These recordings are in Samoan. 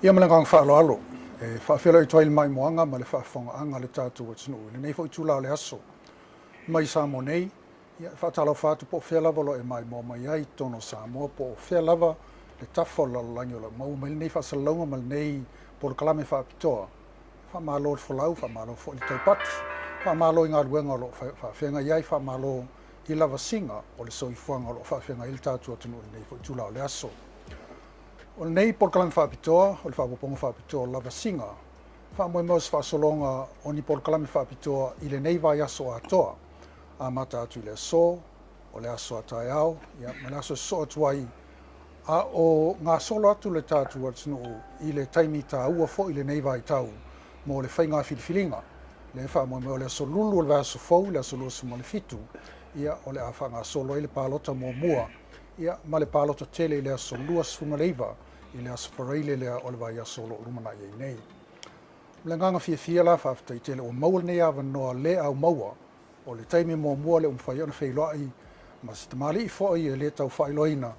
Ia ma le agaga faaaloalo, e faafeiloai atu ai le maimoaga ma le faafofogaaga a le tatou atunuu i lenei foi itula o le aso. Mai Samoa nei, ia, e faatalofa atu po o fea lava o lo o e maimoa mai ai i totonu o Samoa, po o fea lava le tafa o le lalolagi o lo o maua mai lenei faasalalauga ma lenei polokalame faapitoa. Faamalo le folau, faamalo foi le taupati, faamalo i galuega o lo o faafeagai ai, faamalo i lavasiga o le soifuaga o lo o faafeagai ai le tatou atunuu i lenei foi itula o le aso. O lenei polokalame faapitoa, o le faaopoopoga faapitoa o lavasiga, faamoemoe o se faasologa o ni polokalame faapitoa i lenei vaiaso atoa, amata atu i le aso, o le aso a taeao, ia, ma le aso e sosoo atu ai, a o gasolo atu le tatou atunuu i le taimi taua foi i lenei vaitau mo le faiga filifiliga. Lea e faamoemoe o le aso Lulu o le vaiaso fou, le aso 27, ia, o le a faagasolo ai le palota muamua, ia, ma le palota tele i le aso 29 i le aso Faraile lea o le vaiaso o lo o lumanai ai nei. O le agaga fiafia la, faafetai tele ua maua lenei avanoa le au maua o le taimi muamua lea ua mafai ai ona feiloai ma se tamalii foi e le tau faailoaina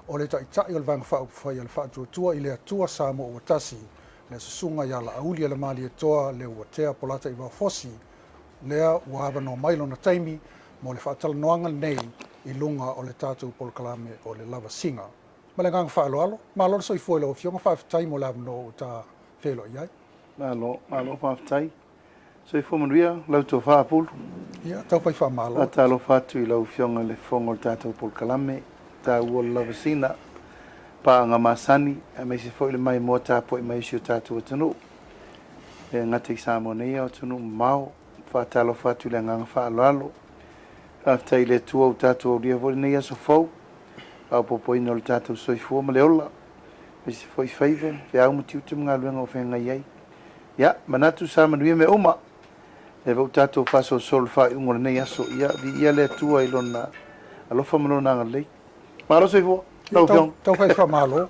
o le Taitai o le Vaega Faaupufai a le Faatuatua i le Atua Samoa ua Tasi, le Susuga ia Laaulialemalietoa Leuatea Polataivao Fosi, lea ua avanoa mai lona taimi mo le faatalanoaga lenei i luga o le tatou polokalame o le lavasiga. Ma le agaga faaaloalo, malo le soifua i lau Afioga, faafetai mo le avanoa ua ta feiloai ai. Malo, malo faafetai. Soifua manuia lau tofa Pulu. Ia, tau fai faamalo. Faatalofa atu i lau Afioga i le Fofoga o le tatou polokalame, taua o le lavasiga, paaga masani, aemaise foi le maimoa tapuai mai o si o tatou atunuu. E le gata i Samoa nei, a o atunuu mamao. Faatalofa atu i le agaga faaaloalo. Faafetai i le Atua ua tatou aulia foi lenei aso fou, faaopoopoina o le tatou soifua ma le ola, aemaise foi faiva, feau ma tiute ma galuega o feagai ai. Ia, manatu sa manuia mea uma. Lea foi ua tatou faasolosolo i le faaiuga o lenei aso. Ia, viia le Atua i Lona alofa ma Lona agalelei. Malo soifua, lau Afioga. Tau fai faamalo.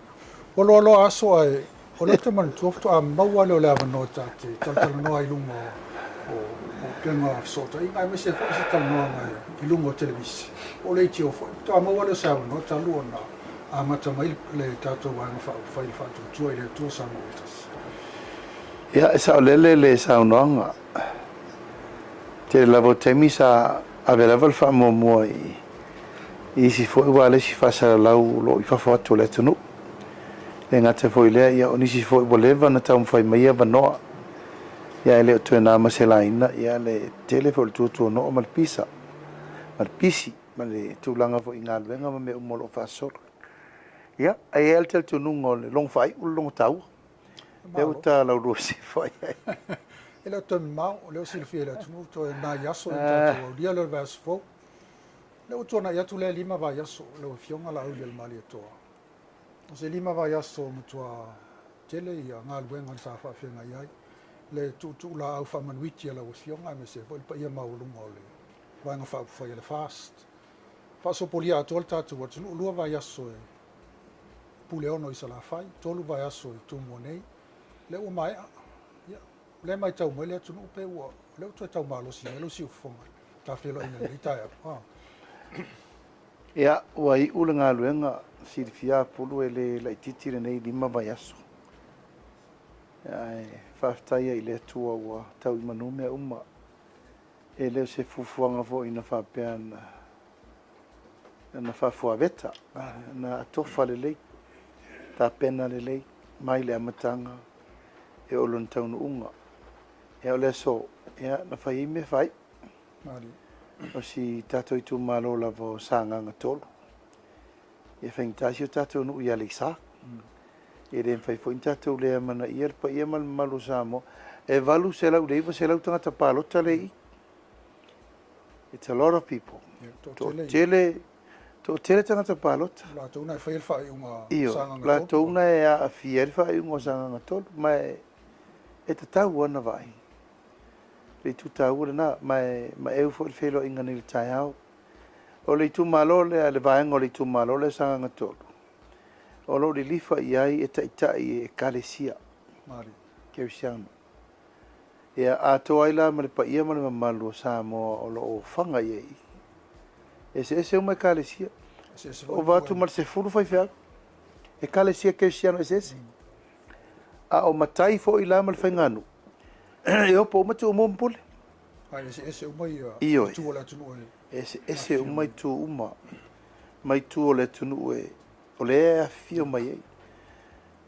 Ua loaloa aso ae o lea ou te manatua faatoa maua lea o le avanoa ta te talatalanoa ai i luga o upega fesootaiga aemaise foi se talanoaga i luga o televise po o leitio foi. Faatoa maua lea o se avanoa talu ona amata mai le tatou Vaega Faaupufai i le Faatuatua i le Atua Samoa ua Tasi. Ia, e saolele le saunoaga. Tele lava o taimi sa ave lava le faamuamua i isi foi ualesi faasalalau o lo o i fafo atu o le atunuu. E le gata foi i lea, ia o nisi foi ua leva ona taumafai mai avanoa, ia ae le o toe na ma se laina, ia le tele foi o le tuatuanoa ma le pisa, ma le pisi, ma le tulaga foi i galuega ma mea uma o lo o faasolo. Ia, ae i ai lava le talitonuga o le logo faaiu le logo taua. Lea ua ta laulua sifo ai. E le o toe mamao, o lea ua silafia e le atunuu, toe nai aso le tatou aulia lea o le vaiaso fou. Lea ua tuanai atu lea 5 vaiaso lau Afioga Laaulialemalietoa. O se 5 vaiaso matua tele ia galuega sa faafeagai ai le tuutuulaau faamanuiti a lau Afioga aemaise foi le paia maualuga o le Vaega Faaupufai a le FAST. Faasopolia atoa le tatou atunuu, 2 vaiaso e Puleono i Salafai, 3 vaiaso i Tumua nei, lea ua maea. Ia, o lea e matau mai le atunuu pe ua, o lea ua toe tau malosi mai lou siufofoga i ta feiloaiga i lenei taeao. Ah. Ia, ua iu le galuega, silafia Pulu e le laitiiti lenei 5 vaiaso. Ae faafetai ai i le Atua ua tau i manu mea uma. E le o se fuafuaga foi na faapea na na faafuaveta, na atofa lelei, tapena lelei mai le amataga e oo i lona taunuuga. Ia o le aso, ia na fai ai mea faaiu. O si tatou itumalo lava o Sagaga 3. Ia faigata si o tatou nuu i Aleisa. E le mafai foi ona tatou le amanaia le paia ma le mamalu o Samoa. E 800 i le 900 tagata palota lea i i. It's a lot of people. Toatele, toatele tagata palota. O latou na e faia le faaiuga o Sagaga 3. Latou na e aafia ai le faaiuga o Sagaga 3. Ma e tatau lava ona vaai. Le itu taua lena, ma e maeu foi le feiloaiga nei i le taeao. O le itumalo lea, le vaega o le itumalo lea o Sagaga 3, o lo o lilifa i ai e taitai e Ekalesia Kerisiano. Ia atoa ai la ma le paia ma le mamalu o Samoa o lo o ofaga i ai. Eseese uma Ekalesia. Ova atu ma le 10 faifeau. Ekalesia Kerisiano eseese. A o matai foi la ma le faiganuu, e opo uma Tumua ma Pule. A e eseese uma ia Ioe. itu o le atunuu e Eseese uma itu uma ma itu o le atunuu e o lea e afifio mai ai.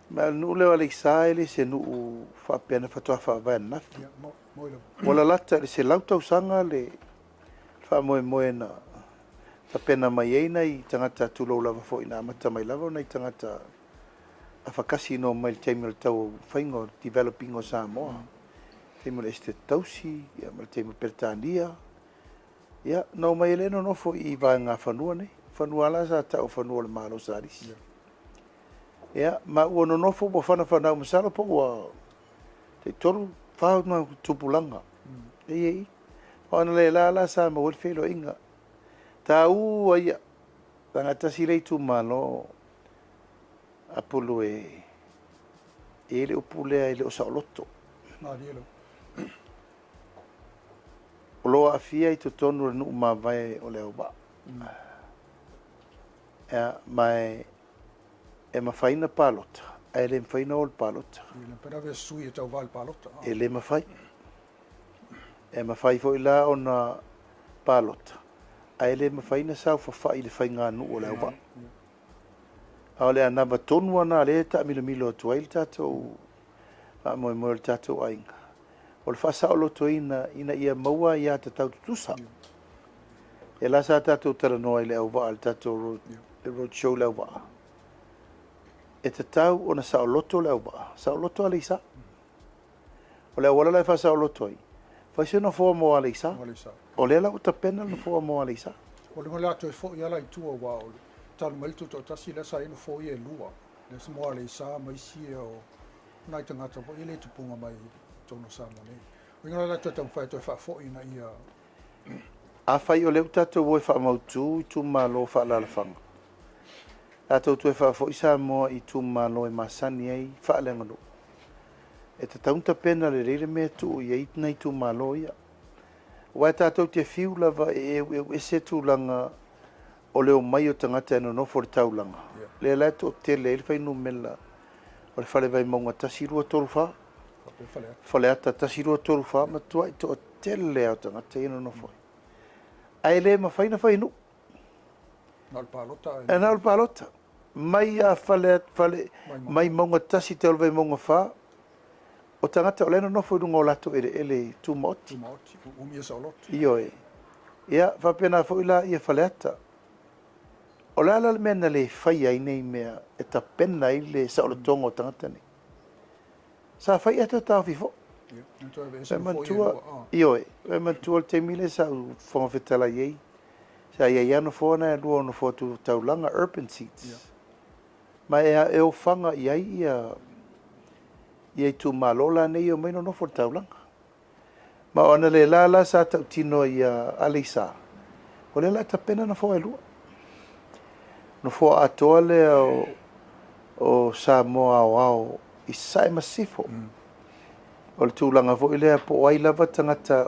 Ma o le nuu lea o Aleisa e le se nuu faapea na faatoa faavae ananafi. Ia, mo mo lava. Ua lalata i le 100 tausaga le faamoemoe na tapena mai ai nai tagata tulou lava foi na amata mai lava o nai tagata afakasi na omai i le taimi o le tau faiga o le developing o Samoa. Taimi o le Esetete Tausi, ia ma le taimi o Peretania. Ia, na omai ai lea nonofo i vaega fanua nei. Fanua la sa tau o fanua o le Malo sa lisi. Ia, ma ua nonofo ua fanafanau masalo po ua tai 3, 4 ona tupulaga. E i ai. O ana le la la sa maua ai le feiloaiga. Taua ia, leaga tasi le itumalo Apulu e i ai le upu lea e le o saoloto. Malie lava. O lo o aafia i totonu o le nuu mavae o Leauvaa. Ia, ma e mafai ona palota, ae le mafai ona o i le palota. E le mafai ona avea sui e tauva i le palota. E le mafai. E mafai foi la ona palota, ae le mafai ona saofafai i le faiganuu o Leauvaa. A o le anava tonu lava lena o lea e taamilomilo atu ai le tatou faamoemoe o le tatou aiga, o le faasaolotoina ina ia maua aia tatau tutusa. E la sa tatou talanoa i le auvaa, le tatou road, le road show i le auvaa. E tatau ona saoloto le auvaa, saoloto Aleisa. O le auala la e faasaoloto ai, fai se nofoa mo Aleisa. O lea la ua tapena le nofoa mo Aleisa. O le le a toe foi lava la i tua aua o le talu mai le tutoatasi lea sa i ai nofoa ia e lua. Lea sa mo Aleisa ma isi ia o nai tagata foi ia le tupuga mai i totonu o Samoa nei. O le la toe taumafai e toe faafoi ina ia. Afai o lea ua tatou o e faamautu itumalo faaalaalafaga, tatou toe faafoi Samoa i itumalo e masani ai faaleaganuu, e tatau ona tapena lelei le mea e tuu i ai nai itumalo ia. Aua e tatou te fiu lava e eueu ese tulaga o le omai o tagata e nonofo i le taulaga, lea la e toatele ai le fuainumera o le Fale Vaimauga 1, 2, 3, 4, Faleata 1, 2, 3, 4, matuai toatele lava o tagata ia e nonofo ai. Ae le mafai ona fai nuu. Na o le palota. E na o le palota. Mai a fale, fale, mai mauga 1 te o le Vaimauga 4, o tagata o lea e nonofo i luga o latou eleele tumaoti. Tumaoti, umia saoloto. Ioe. Ia, faapena foi la ia Faleata. O le a la le mea na le faia ai nei mea e tapena ai le saolotoga o tagata nei? Sa fai ea toe taofi foi. Ia, toe aveese E nofoa ia e manatua, lua. Ioe, e manatua le taimi lea sa ou Fofoga Fetalai ai, sa i ai lava nofoa na e lua o nofoa tu taulaga, urban seats. Ma e ofaga i ai ia itumalo la nei e omai nonofo i le taulaga. Ma o ana le la la sa tautino ia Aleisa, o lea la e tapena nofoa e lua. Nofoa atoa lea o Samoa aoao i Sasae ma Sisifo. O le tulaga foi lea po o ai lava tagata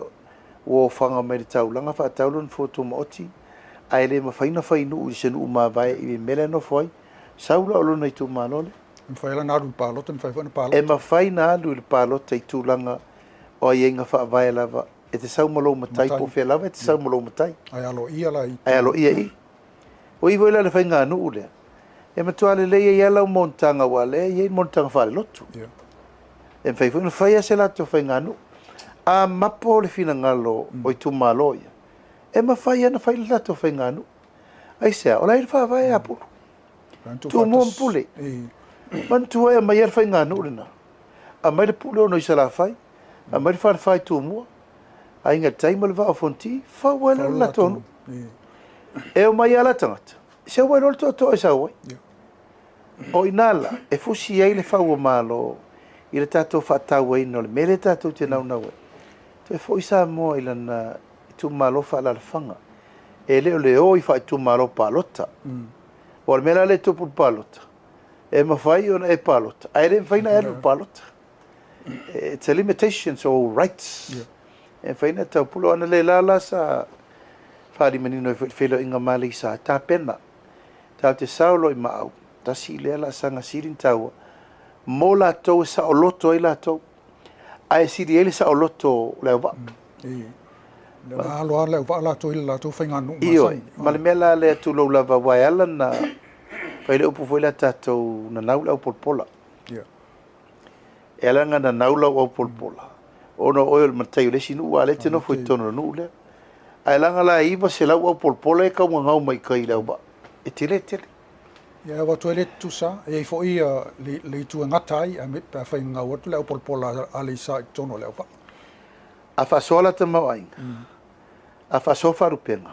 ua ofaga mai le taulaga faatau lona nofoa tumaoti, ae le mafai ona fai nuu i se nuu mavae i le mea lea e nofo ai, sau la o lona itumalo lea. E mafai la ona alu i le palota, e mafai foi ona palota. E mafai ona alu i le palota i tulaga o aiaiga faavae lava, e te sau ma lou matai po o fea lava e te sau ma lou matai. Ae aloaia la i. Ae aloaia i. O i foi la le faiganuu lea, e matua lelei ai lava lau monotaga aua o lea e i ai le monotaga faalelotu. E mafai foi ona fai lava se latou faiganuu. A mapo le finagalo o itumalo ia, e mafai lava ona fai le latou faiganuu. Aisea, o la e i ai le faavae Apulu. Tumua ma Pule. Manatua e aumai lava le faiganuu lena. Aumai le pule ona i Salafai, aumai le falefa i Tumua, Aiga i le Tai ma le Vaa o Fonoti, fau ai loa le latou nuu. E omai lava la tagata, seu ai loa le toatoa e sau ai. O i ina la, e fusi ai le fau o Malo i le tatou faatauaina o le mea lea tatou te naunau ai. Toe foi Samoa i lana itumalo faaalaalafaga. E le o le o i faaitumalo palota. Aua o le mea la lea e tupu i le palota, e mafai ona e palota, ae le mafai ona e alu i le palota. It's a limitations or rights. E mafai ona taupule. O ana le la la sa faalimanino ai foi i le feiloaiga ma Aleisa, e tapena. Tatou te sao loa i maau, tasi lea laasaga sili ona taua. Mo latou e saoloto ai latou, ae sili ai le saoloto o le auvaa. Le alo lava le auvaa latou i le latou faiganuu masani. Ioe, ma le mea la lea tulou lava, aua e ala ona fai le upu foi lea tatou nanau le aupolapola. E ala ona nanau lau aupolapola, ona o oe o le matai o le isi nuu, a o lea e te nofo i totonu o le nuu lea. Ae leaga la e 900 aupolapola e taugaga mai i tai i le auvaa, e tele tele. Ia, e avatu ai le tutusa, e i ai foi le itu e gata ai, pe afai e gagau atu le aupolapola a Aleisa i totonu o le auvaa. A faasoa la tamaoaiga, a faasoa faalupega,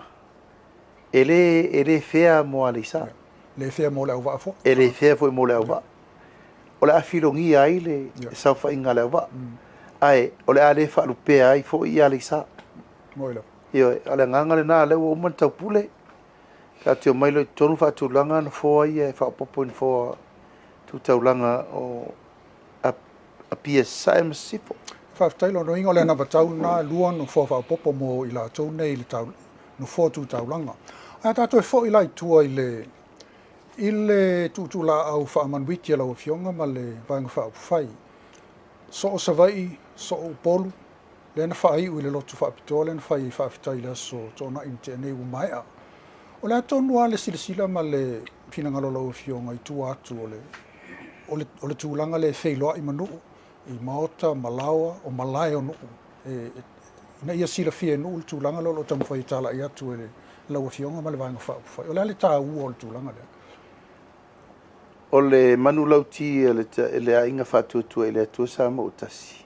e le fair mo Aleisa. Le fair mo le auvaa foi. E le fair foi mo le auvaa. O le a filogia ai le saofaiga a le auvaa, ae o le a le faalupea ai foi Aleisa. Ioe, o le agaga lena, lea ua uma ona taupule. Tatou te omai loa i totonu faatulaga nofoa ia e faaopoopo i nofoa tu taulaga o Apia Sasae ma Sisifo. Faafetai Lonoiga, o le anavatau lena, e 2 nofoa faaopoopo mo i latou nei i le nofoa tu taulaga. Ae tatou e foi la i tua i le tuutuulaau faamanuiti a lau Afioga ma le Vaega Faaupufai. Soo Savaii, soo Upolu, lea na faaiu i le lotu faapitoa lea na fai ai faafetai i le aso Toonai na tea nei ua maea. O le a tonu lava le silasila ma le finagalo o lau Afioga i tua atu o le tulaga lea e feiloai ma nuu i maota, ma laoa, o malae o nuu, ina ia silafia e nuu le tulaga lea o lo o taumafai e talai atu e lau Afioga ma le Vaega Faaupufai. O le a le taua o le tulaga lea? O le manulauti a le aiga faatuatua i le Atua Samoa ua tasi,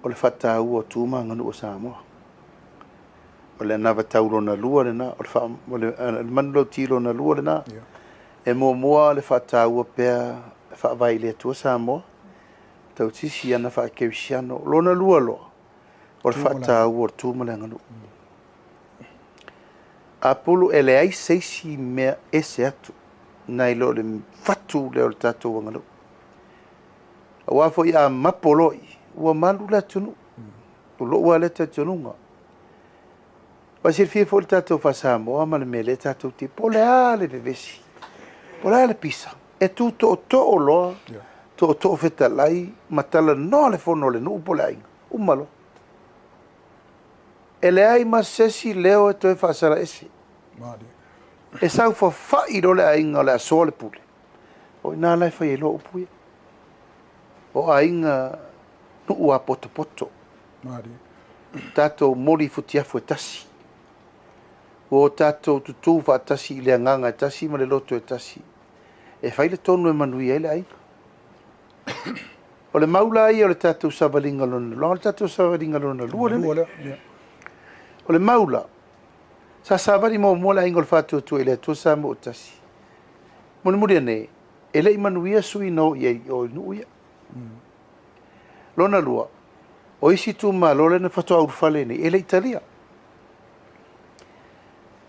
o le faataua o tu ma aganuu o Samoa. O le anavatau lona lua lena, o le manulauti lona lua lena. E muamua le faataua pea faavae i le Atua Samoa, tautisi ana faakerisiano. Lona lua loa, o le faataua o le tu ma le aganuu. Apulu e leai se isi mea ese atu nai lo le fatu lea o le tatou aganuu. Aua foi a mapo loa i, ua malu le atunuu. O lou lava lea talitonuga. Aua e silafia foi le tatou faa-Samoa ma le mea lea tatou te, po o le a le vevesi, po o le a le pisa, e tu tootoo loa, tootoo fetalai ma talanoa le fono a le nuu po o le aiga, uma loa. E leai ma se isi leo e toe faasala ese. E saufafai loa le aiga o le a soa le pule. O i ina la e fai ai loa upu ia. O aiga nuu a potopoto. Tatou moli i futiafu e tasi. Ua o tatou tutū faatasi i le agaga e tasi ma le loto e tasi. E fai le tonu e manuia ai le aiga. O le mau la ia o le tatou savaliga lona lua, o le tatou savaliga lona lua lenei. O le mau la, sa savali muamua le aiga o le faatuatua i le Atua Samoa ua tasi. Mulimuli ane, e le i manuia sui na o i ai o i nuu ia. Lona lua, o isi itumalo lea na faatoa ulufale nei, e le i talia.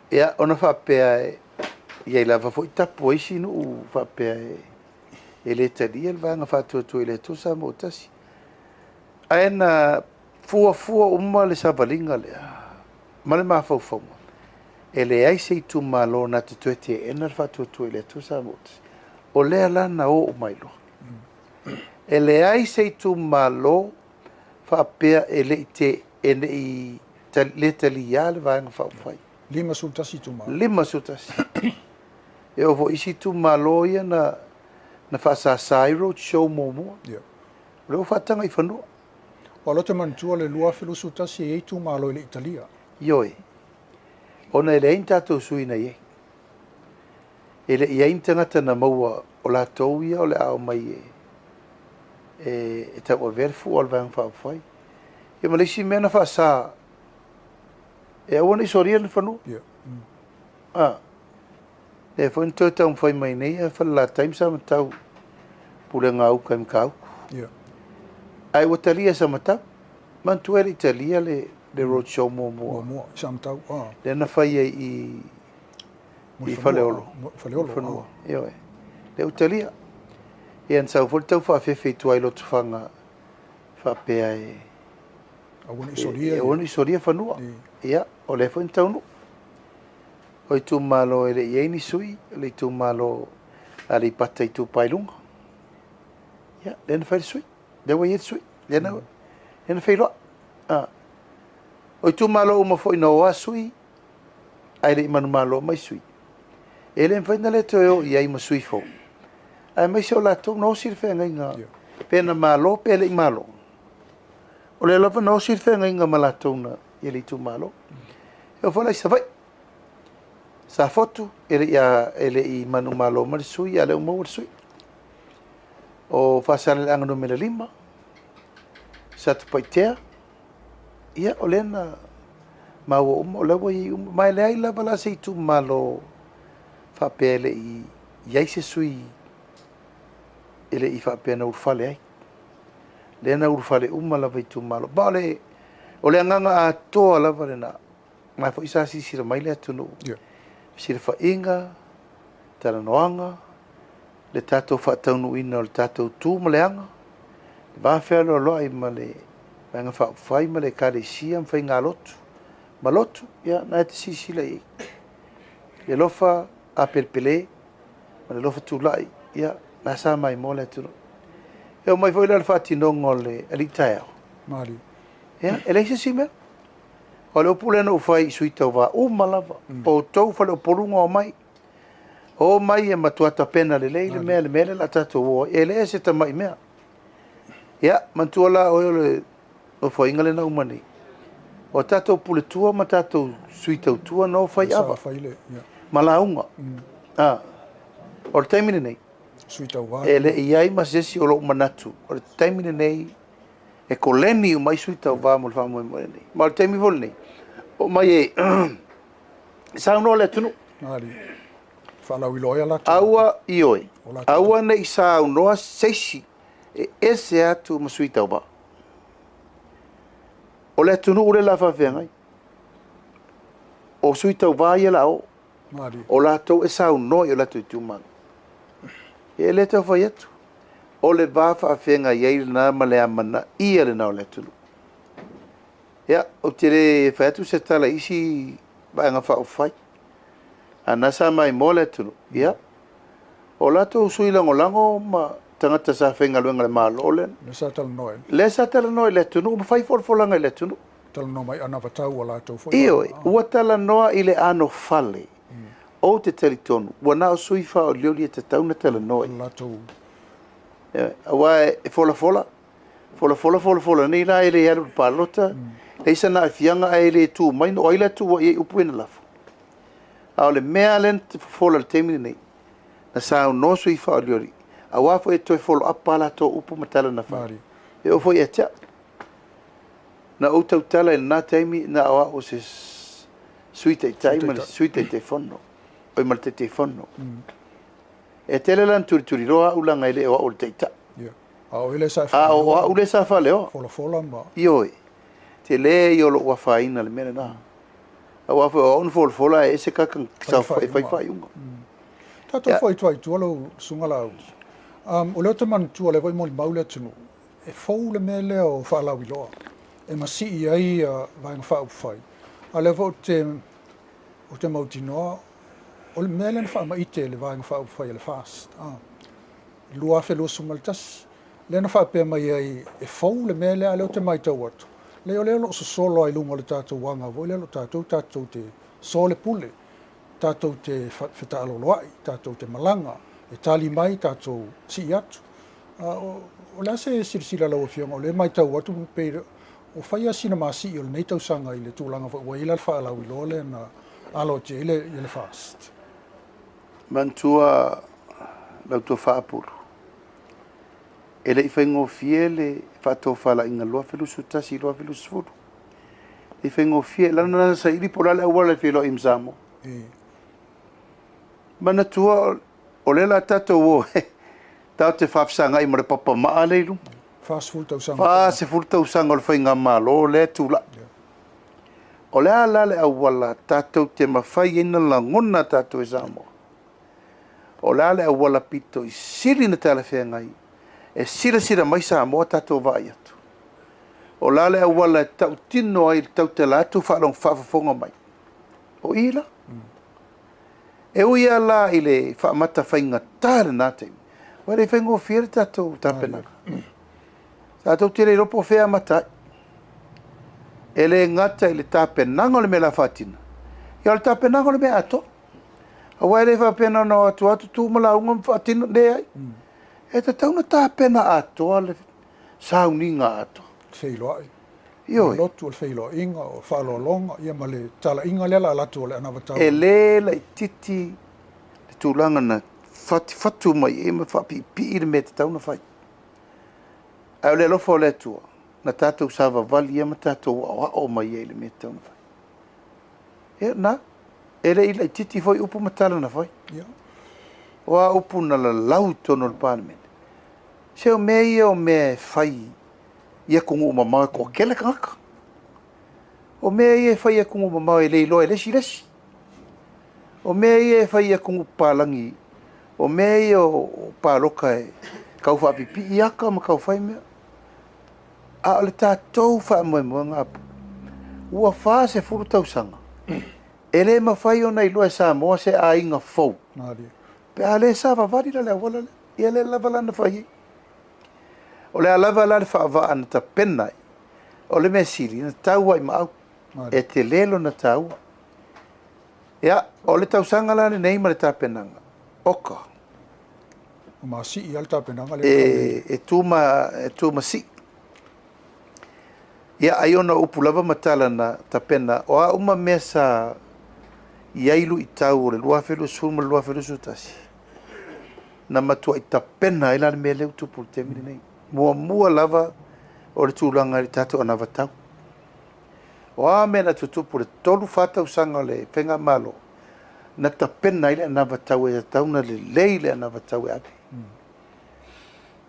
Ia, ona faapea e i ai lava foi tapu a isi nuu faapea e le talia le vaega faatuatua i le Atua Samoa ua tasi. Ae na fuafua uma le savaliga lea ma le mafaufauga, e leai se itumalo na te toe teena le faatuatua i le Atua Samoa ua tasi. O lea la na o uma ai loa. E leai se itumalo faapea e le i te, e le i le talia le Vaega Faaupufai. 51 itumalo. 51. E oo foi isi itumalo ia na faasasa ai road show muamua. O lea ua faataga i fanua. Aua o lea ou te manatua le 2021 e i ai itumalo e le i talia. Ioe. Ona e leai ni tatou sui na i ai. E le i ai ni tagata na maua o latou ia o le a omai e tauavea le fua o le Vaega Faaupufai. Ia ma le isi mea na faasa, e aua ne i solia le fanua. Lea foi na toe taumafai mai nei a Falelatai ma Samatau, Pulega a Uka i Matautu. Ae ua talia e Samatau. Manatua e le i talia le road show muamua. Muamua, i Samatau. Lea na fai ai i Faleolo. Faleolo. Fanua. Ioe. Lea ua talia. Ia na sau foi le tau faafefe i tua i Lotofaga faapea e aua ne i solia. Aua ne i solia fanua. Ia, o lea foi na taunuu. O itumalo e le i ai ni sui, o le itumalo Aleipata Itupa i Luga. Ia, lea na fai le sui. Lea ua i ai le sui. Lea na, lea na feiloai. Ah. O itumalo uma foi na o a sui, ae le i manumalo mai sui. E le mafai ona le toe o i ai ma sui fou. Aemaise o latou na osi le feagaiga, pe na malo pe le i malo. O lea lava na osi le feagaiga ma latou na i le itumalo. E oo foi la i Savaii. Safotu, e le i manumalo mai le sui, a o lea ua maua le sui. O Faasaleleaga Nu.5, Satupaitea, ia o lea na maua uma, o lea ua i ai uma. Ma e leai lava la se itumalo faapea e le i i ai se sui e le i faapea na ulufale ai. Lea na ulufale uma lava itumalo. Ma o le agaga atoa lava lena. Ma foi sa silasila mai le atunuu. Yeah. Fesilafaiga, talanoaga, le tatou faataunuuina o le tatou tu ma le aga, le va fealoaloai ma le Vaega Faaupufai ma le Ekalesia ma faigalotu ma lotu, ia, na e te silasila i ai. Le alofa apelepele ma le alofa tulai, ia, na sa maimoa le atunuu. E oo mai foi la le faatinoga o le alii taeao. Mali. Ia, e leai se isi mea. O le upu lea na ou fai i sui tauva uma lava, outou faleupoluga o mai. O mai e matua tapena lelei le mea le mea lea o le a tatou o ai. E le se tamai mea. Ia, manatua la oe o le nofoaiga lea na uma nei. O tatou puletua ma tatou sui tautua na o fai ava. Ma lauga. Ah, o le taimi lenei, Sui tauva. e le i ai ma se isi o lou manatu. O le taimi lenei, e koleni uma ai sui tauva mo le faamoemoe lenei. Ma o le taimi foi lenei, o mai e saunoa le atunuu. Mali. Faalauiloa ai latou. Aua ioe, O latou. aua ne i saunoa se isi e ese atu ma sui tauva. O le atunuu le la faafeagai. O sui tauva ia la o. Mali. O latou e saunoa i o latou itumalo. E le tau fai atu. O le va faafeagai ai lena ma le amanaia lena o le atunuu. Ia, ou te le fai atu se tala i isi vaega faaupufai. A na sa maimoa le atunuu. Ia, o latou sui lagolago ma tagata sa faigaluega le Malo lea. Le sa talanoa ai. Lea sa talanoa i le atunuu ma fai folafolaga i le atunuu. Talanoa mai anavatau a latou foi. Ioe, ua talanoa i le anofale. Ou te talitonu, ua na o sui faaolioli e tatau na talanoa i. Latou. Aua e folafola, folafola, folafola nei la e le alu i le palota, leai sana aafiaga ae le tu mai, no ai le atu ua i ai upu e na lafo. A o le mea lea na fofola i le taimi lenei, na saunoa sui faaolioli, aua foi e toe follow up a latou upu ma tala na fai. Mali. E oo foi ia te au. Na ou tautala i lena taimi, na o au o se sui taitai ma le sui taitaifono. Oi ma le taitaifono. E tele la na tulituliloa au laga e le o au o le taitai. Ia. A o ele sa A o au le sa faaleoa. Folafola ma. Ioe. Tele ia o lou afaina le mea lena. Aua foi o au na folafola e ese kaka sa Fai fai fai faaiuga. faaiuga. Tatou Ia. foi tuai tua lau susuga Laauli. O lea ou te manatua lea foi molimau le atunuu. E fou le mea lea o faalauiloa. E masii ai vaega faaupufai. A lea foi ou te mautinoa, o le mea lea na faamaite e le vaega faaupufai a le FAST. 2021. Lea na faapea mai ai e fou le mea lea, a lea ou te matau atu. Lea o lea o lo o sosolo ai luga o le tatou aga foi lea o lo o tatou tatou te so le pule, tatou te fetaaloloai, tatou te malaga, e tali mai, tatou sii atu. O le a se silasila lau Afioga, o lea matau atu pe o fai a sina masii o lenei tausaga i le tulaga foi ua i ai la le faalauiloa lea na alo atu ai i le FAST. Manatua lau tofa Apulu. E le i faigofie le faatofalaiga 2021 2020. E faigofie, lana na saili po o le a le auala e feiloai ma Samoa. Manatua o lea la tatou o tatou te faafesagai ma le papamaa lea i luma. 40 tausaga. 40 tausaga o le faigamalo lea e tulai. O le a la le auala tatou te mafai ai na lagona tatou e Samoa. O le a le auala pito i sili na talafeagai e silasila mai Samoa tatou vaai atu. O la le auala e tautino ai le tautala atu faafofoga mai. O i la. E ui lava la i le faamata faigata lena taimi. Ua le i faigofie le tatou tapenaga. Tatou te le iloa po o fea e amata ai. E le gata i le tapenaga o le mea o le a faatino, ia o le tapenaga o le mea atoa. Aua e le faapea na ona o atu lava tutu ma lauga ma faatino, leai. E tatau ona tapena atoa le sauniga atoa. Feiloai. Ioe. Lotu o le feiloaiga, o faaaloaloga, ia ma le talaiga lea o le a alu atu o le anavatau. E le laitiiti le tulaga na fatifatu mai ai ma faapiipii le mea e tatau ona fai. Ae o le alofa o le Atua, na tatou savavali ai ma tatou aoao mai ai i le mea e tatau ona fai. Ia, na, e le i laitiiti foi upu ma tala na fai. Ia. O a upu na lalau i totonu o le Palemene, se o mea ia o mea e fai i atunuu mamao e toatele tagata. O mea ia e fai i atunuu mamao e le iloa e le isi le isi. O mea ia e fai i atunuu papalagi, o mea ia o palota e tau faapipii ata ma tau fai mea. A o le tatou faamoemoega, ua 40 tausaga, e le mafai ona iloa e Samoa se aiga fou, pe a le savavali la le auala lea. Ia lea lava la na fai ai. O le a lava la le faavaa na tapena ai, o le mea sili, na tau ai maau, e tele lona taua. Ia, o le tausaga la lenei ma le tapenaga, oka. O masii lava le tapenaga lea. E, e tu ma, e tu ma sii. Ia, ai ona upu lava ma tala na tapena, o a uma mea sa i ai luitau o le 2020 ma le 2021, na matuai tapena ai la le mea lea ua tupu i le taimi lenei. Muamua lava o le tulaga i le tatou anavatau. O a mea na tutupu i le 3, 4 tausaga o le faigamalo, na tapena ai le anavatau e tatau ona lelei le anavatau e ave.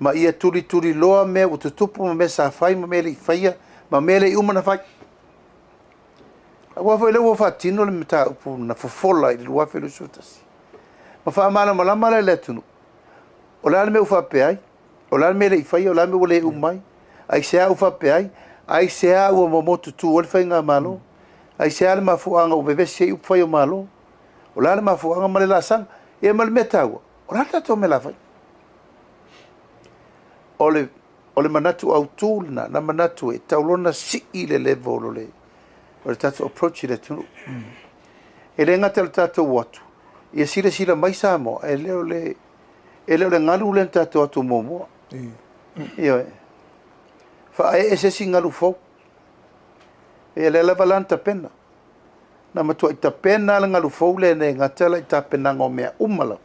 Ma ia tulituliloa mea ua tutupu ma mea sa fai ma mea e le i faia ma mea e le i uma ona fai. Aua foi o lea ua faatino le mataupu na fofola i le 2021. Ma faamalamalama la i le atunuu, o le a le mea ua faapea ai, o le a le mea e le i faia, o le a le mea ua le uma ai, aisea ua faapea ai, aisea ua momotutu ai le faigamalo, aisea le mafuaaga ua vevesi ai upufai o Malo, o le a le mafuaaga ma le laasaga, ia ma le mea taua, o le a le tatou mea o le a fai? O le, o le manatu autu lena, na manatu e tatau loa ona sii le level o le, o le tatou approach i le atunuu. E le gata i le tatou o atu, ia silasila mai Samoa, e le o le, e le o le galu lea na tatou o atu muamua. Ioe. Faaee se isi galu fou. Ia lea lava la na tapena. Na matuai tapena le galu fou lea e gata la i tapenaga o mea uma lava.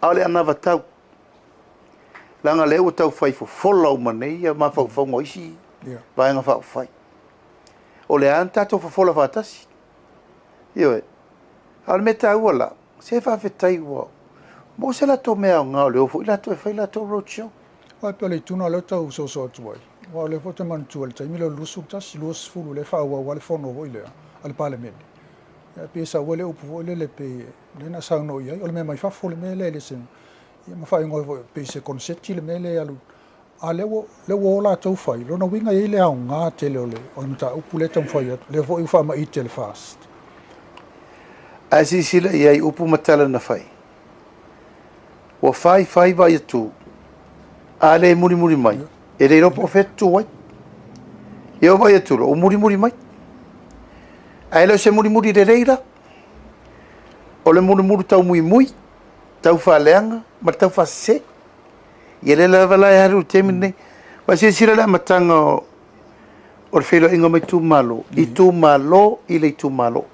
A o le anavatau. Leaga lea ua tau fai fofola uma nei ia mafaufauga o isi vaega faaupufai. O lea na tatou fofola faatasi. Ioe. A o le mea taua la, se faafetai ua maua se latou mea aoga o le o foi latou e fai latou road show. Aua e pei o le ituna o lea ou te tau soso atu ai, aua o lea foi ou te manatua i le taimi lea o le 21, 20 lea e faaauau lava le fono foi lea a le Palemene. Ia e pei e sau ai le upu foi lele pei lea na saunoa i ai, o le mea mai fafo le mea lea e le se, ia ma faaigoa ai foi pei se koneseti le mea lea e alu. A lea ua, lea ua o latou fai, lona uiga e i ai le aoga tele o le, o le mataupu lea e taumafai atu, lea foi ua faamaite e le FAST. Ae silasila i ai upu ma tala na fai. Ua fai fai vai atu, a le mulimuli mai, e le iloa po o fea e tutu ai. Ia ua vai atu loa, ua mulimuli mai. Ae le o se mulimuli lelei la. O le mulimuli tau muimui, tau faaleaga ma le tau faasese. Ia lea lava la e alu i le taimi lenei. Aua silasila i le amataga o le feiloaiga ma itumalo, itumalo i le itumalo.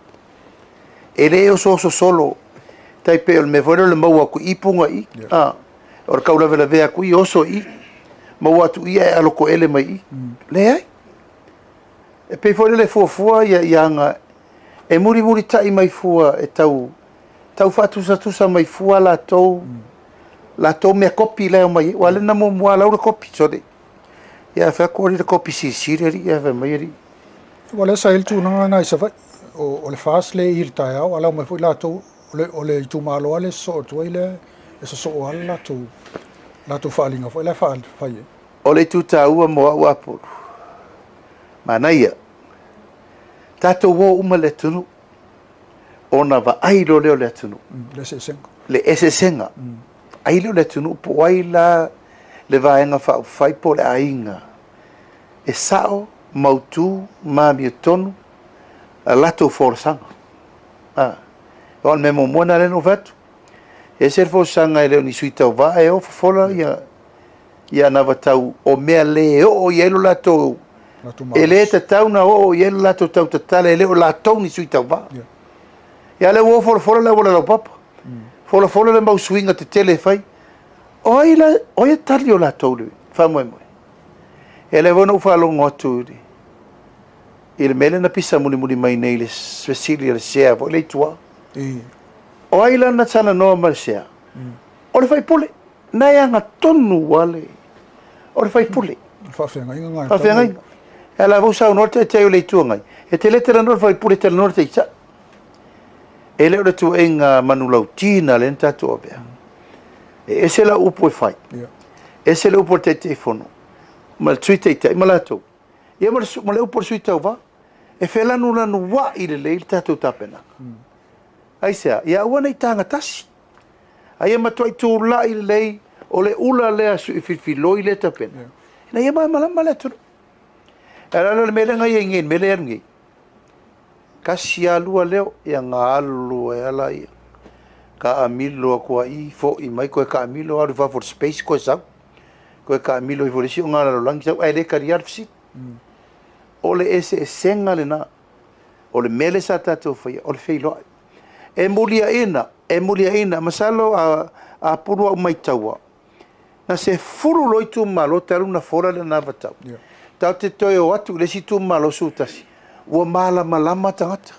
E le osooso solo, tai pei o le mea foi lea o le maua atu i i puga i i, a, o le taulavelavea atu i oso i i, maua atu i i ae alotoele mai i i. Leai. E pei foi lele e fuafua ia, ia aga e mulimulitai mai fua e tau tau faatusatusa mai fua latou latou mea kopi la e omai ai. Aua lea na muamua lau le kopi, sole. Ia fai atu alii le kopi silisili alii, ae fai mai alii. Aua lea sa i ai le tulaga lena i Savaii, o le FAST lea e i i le taeao, a lau mai foi latou, o le itumalo lava lea e sosoo atu ai lea e sosoo lava le latou, latou faaaliga foi la e fai ai. O le itu taua mo au Apulu, manaia, tatou o uma i le atunuu, ona vaai loa lea o le atunuu. Le eseesega. Le eseesega. Ai lea o le atunuu po o ai la le Vaega Faaupufai po o le aiga e sao, mautu ma amiotonu a latou folasaga. A, o le mea muamua lena lea na ou fai atu. E ese le folasaga e le o ni sui tauva ae o fofola ia ia anavatau o mea le oo i ai lo latou, e le tatau ona oo i ai lo latou tautatala, e le o latou ni sui tauva. Ia lea ua folafola le auala laupapa, folafola le mau suiga tetele e fai. O ai la, o ai e tali o latou le faamoemoe? E lea foi na ou faalogo atu i le mea lea na pisa mulimuli mai nei i le fesili a le sea foi lea i tua. O ai la na talanoa ma le sea? O le faipule. Na e agatonu lava le... O le faipule. Faafeagaiga na. Faafeagaiga. E ala foi saunoa le Taitai o le Itu Agai, e te le talanoa i le faipule, e talanoa i le Taitai. E le o le tuuaiga manulauti lena lea na tatou avea. E ese lau upu e fai, ese le upu a le Taitaifono ma le Sui Taitai ma latou, ia ma le upu a le Sui Tauva. E felanulanuai lelei le tatou tapenaga. Aisea? Ia aua ne i taga tasi. A ia matuai tulai lelei o le ula lea sui filifiloi lea tapena. Ina ia malamalama le atunuu. E ala la le mea lea na i ai nei, le mea lea e alu nei. Tasi lava lua leo, ia na alu ai lava laia. Taamilo atu lava i i, foi mai toe taamilo, alu i fafo i le space toe sau. Toe taamilo ifo i le isi ogalalolagi sau, ae le talia le fesili. O le eseesega lena. O le mea lea sa tatou faia, o le feiloai. E muliaina, e muliaina, masalo a apulu au maitaua, na 10 loa itumalo talu na fola le anavatau. Tatou te toe o atu i le isi itumalo 11, ua malamalama tagata.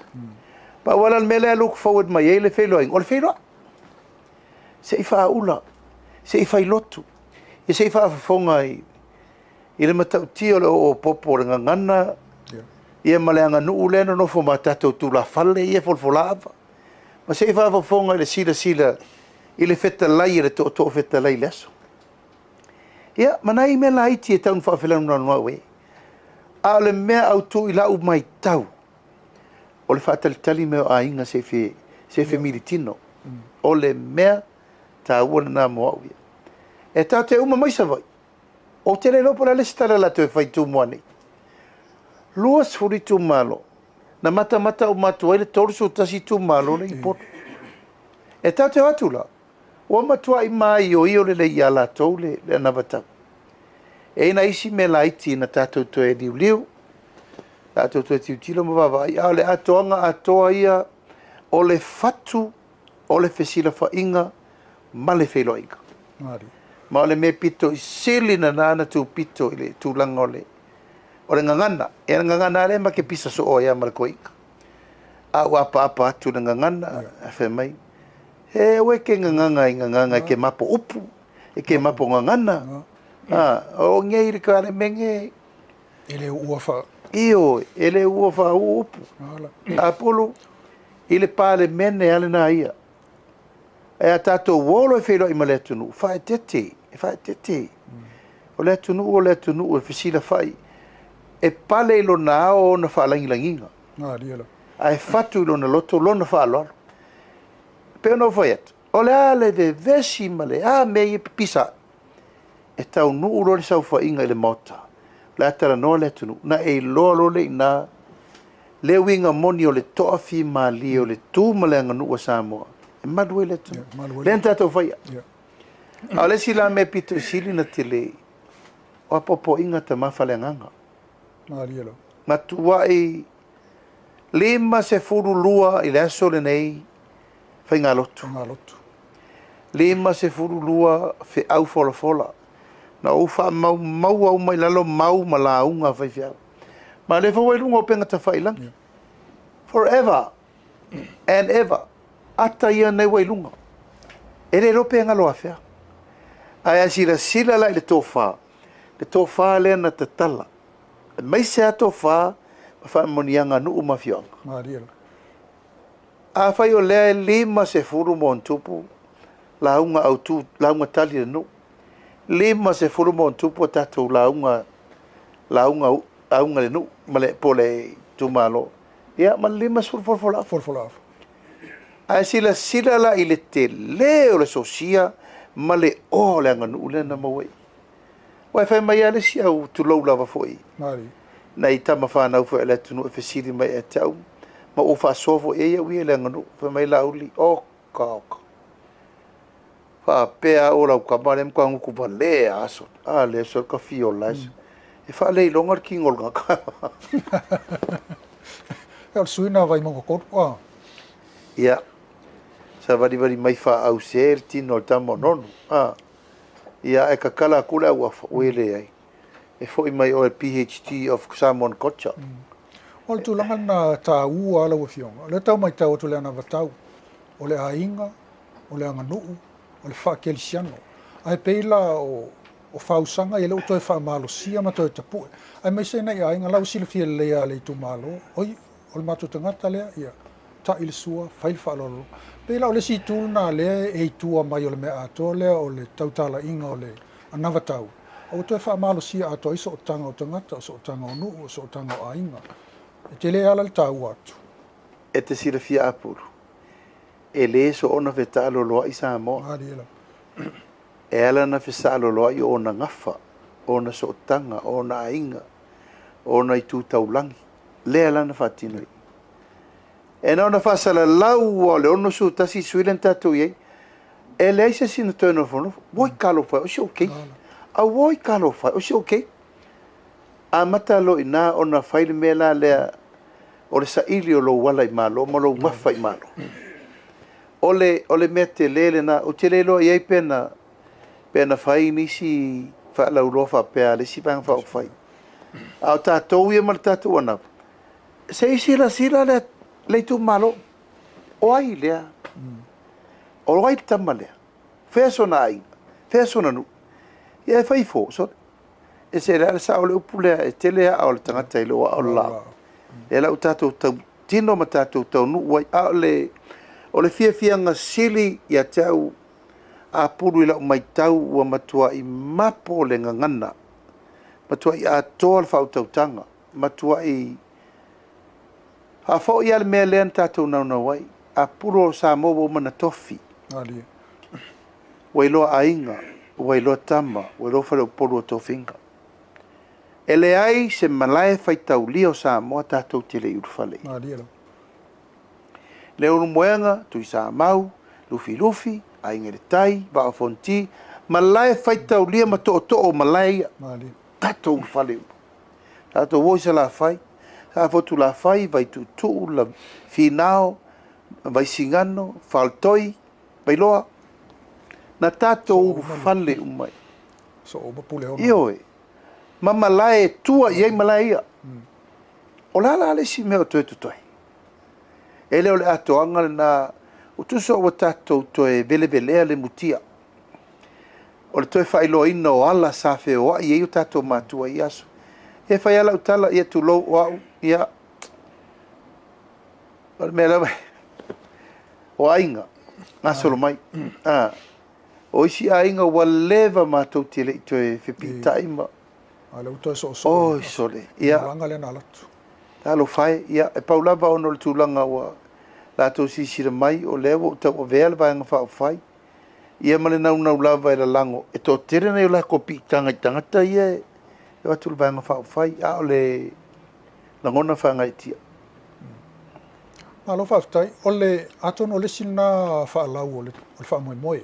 Pau lava la le mea lea e look forward mai ai le feiloaiga, o le feiloai. Se i faaula, se i failotu, ia se i faafofoga i le matautia o le oo popo o le gagana, ia ma le aganuu lea e nonofo ma tatou tulafale ia e folafola ava. Ma se i faafofoga i le silasila i le fetalai e le tootoo fetalai i le aso. Ia, ma nai mea laiti e tau ina faafelanulanua e. A o le mea autu i lau matau, o le faatalitali mai o aiga se i femilitino. O le mea taua lena mo au ia. E tatou te uma mai Savaii, ou te le iloa po o le a le isi tala latou e fai i Tumua nei. 20 itumalo, na matamata uma atu ai le 31 itumalo le i Upolu. E tatou te o atu la, ua matuai maioio lelei ia latou le anavatau. E i ai nai isi mea laiti na tatou toe liuliu, tatou toe tilotilo ma vaavaai, a o le atoaga atoa ia o le fatu o le fesilafaiga ma le feiloaiga. Ma o le mea pito i sili lena na tupito i le tulaga o le o le gagana. Ia le gagana lea ma ke pisa soo ai ma le toeaina. A ua apaapa atu le gagana, fai mai, he aua e ke gagana i gagana e ke mapo upu, e ke mapo gagana. O ngei le kale menge. E le ua fa... Io, e le ua fa upu. Apolo, i le palemene ale na ia. E a tatou olo e feiloai ma le atunuu, faaeteete, e faaeteete. O le atunuu o le atunuu e fesilafai, e pale i lona ao ona faalagilagiga. Ae fatu i lona loto lona faaaloalo. E pei ona ou fai atu, o le a le vevesi ma le a mea ia pipisa ai, e taunuu loa le saofaiga i le Maota, o le a talanoa le atunuu, na e iloa loa le i ina le uiga moni o le toafimalie o le tu ma le aganuu a Samoa, e malu ai le atunuu. Lea na tatou faia. A o le isi la mea pito i sili na tele, o apoapoaiga tama faaleagaga. Matuai 52 i le aso lenei faigalotu. 52 feau folafola. Na ou faamaumaua uma i lalo mau ma lauga a faifeau. Ma le foi ua i luga o upega tafailagi. Forever and ever. Ata ia nei ua i luga. E le iloa pe galo afea. Ae a silasila la i le tofa, le tofa lea na tatala. Aemaise lava tofa ma faamanuiaga a nuu ma afioaga. Afai o lea e 50 ma ona tupu lauga autu, lauga tali a le nuu. 50 ma ona tupu a tatou lauga, lauga, lauga le nuu ma le, po o le itumalo. Ia, ma le 50 folafolaava. Folafolaava. Ae silasila la i le tele o le sosia ma le oa o le aganuu lea na maua i i. Aua e fai mai lava le isi au, tulou lava foi, nai tama fanau foi a le atunuu e fesili mai ia te au, ma ua ou faasoa foi i ai au ia i le aganuu. Fai mai Laauli, oka oka, faapea lava au o lau tama lea e matua gutu valea lava sole, a lea sole ta fiola e e faaleiloga le tino o le tagata. Ia o le sui lena Vaimauga 3, a. Ia, savalivali mai faaause le tino o le tama o Nonu, a. Ia, ae tatala atu le auafa, ua leai. E foi mai oe le PHD of Samoan Culture. O le tulaga lena taua lau Afioga, o lea tau matau atu le anavatau, o le aiga, o le aganuu, o le faakelisiano. Ae pei la o o fausaga ia lea ua toe faamalosia ma toe tapue, aemaise nai aiga la ua silafia lelei lava e le itumalo, oi, o le matou tagata lea, ia ta'i le sua, fai le faaaloalo. Pei la o le isi itu lena lea e i tua mai o le mea atoa lea o le tautalaiga o le anavatau, a ua toe faamalosia atoa ai sootaga o tagata, o sootaga o nuu, o sootaga o aiga. E tele ala le taua atu. E te silafia Apulu, e le soona fetaaloloai Samoa. Malie lava. E ala ona fesaaloloai o ona gafa, o ona sootaga, o ona aiga, o ona itu taulagi, lea la na faatino ai. E na ona faasalalau ua o le 61 sui lea na tatou i ai, e leai se isi na toe nofonofo. Oi talofa e, o si ou keiki. Auoi talofa e, o si ou keiki. Amata loa i ina ona fai le mea la lea o le saili o lou ala i Malo ma lou gafa i Malo. O le, o le mea tele lena, ou te le iloa i ai pe na, pe na fai nisi faalauiloa faapea a le isi Vaega Faaupufai. A o tatou ia ma le tatou anava, se i silasila le, le itumalo, o ai lea? O ai le tama lea? Fea sona aiga? Fea sona nuu? Ia e fai ifo, sole. E se le a le sao o le upu lea, e tele aa o le tagata i lou aa o le laa. Lea la ua tatou tau tino ma tatou taunuu ai. A o le, o le fiafiaga sili ia te au apulu i lau matau ua matuai mapo le gagana, matuai atoa le faautautaga, matuai faafoi lava le mea lea na tatou naunau ai. Apulu o Samoa ua uma ona tofi. Ua iloa aiga, ua iloa tama, ua iloa faleupolu o tofiga. E leai se malae faitaulia o Samoa tatou te le i ulufale i ai. Leulumoega, Tuisamau, Lufilufi, Aiga i le Tai, Vaa o Fonoti, malae faitaulia ma tootoo o malae ia. Tatou ulufale uma. Tatou o i Salafai, Safotulafai, Vaituutuu, Finao, Vaisigano, Faletoi, Vailoa, na tatou ulufale uma ai. Ioe, ma malae e tua i ai malae ia. O le a la le isi mea o toe totoe? E le o le atoaga lena, ua tusa ua tatou toe velevelea le mutia. O le toe faailoaina o ala sa feoai ai o tatou matua i ia aso. E fai lava lau tala, ia tulou o au, ia, o le mea lava, o aiga, gasolo mai. A, o isi aiga ua leva matou te le i toe fepiitai ma... A lea ua toe soosoo. Oi, sole. Ia. Malaga lea na alu atu. Talofa e, ia, e pau lava ona o le tulaga ua latou silasila mai, o lea ua ou tauavea le Vaega Faaupufai, ia ma le naunau lava e lalago, e toatele nai o latou piitaga i tagata ia e o atu i le Vaega Faaupufai, a o le lagona faagaeetia. Malo faafetai. O le, atonu o le isi lena faalau o le, o le faamoemoe,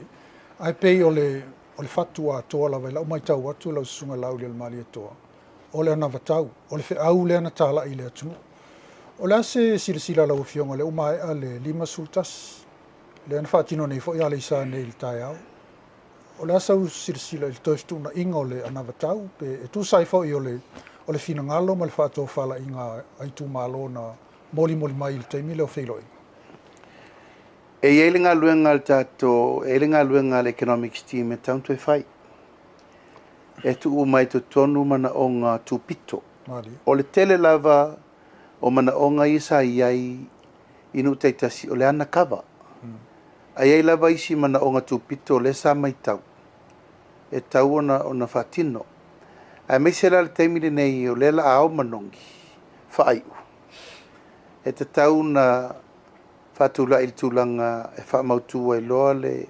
ae pei o le, o le fatu atoa lava i lau matau atu lau Susuga Laaulialemalietoa, o le anavatau, o le feau lea na talai i le atunuu. O le a se silasila a lau Afioga, lea ua maea le 51, lea na faatino nei foi Aleisa nei i le taeao, O le a sau silasila i le toe fetuunaiga o le anavatau pe e tusa ai foi o le o le finagalo ma le faatofalaiga a itumalo na molimoli mai i le taimi lea o feiloaiga? E i ai le galuega a le tatou, e i ai le galuega a le Economics Team e tatau ona toe fai. E tuu mai totonu manaoga tupito. O le tele lava o manaoga ia sa i ai i nuu taitasi o le ana kava. Ae i ai lava isi manaoga tupito o lea sa matau e tatau ona faatino. Aemaise la le taimi lenei o lea o le a ao manogi faaiu, e tatau ona faatulai i le tulaga e faamautu ai loa le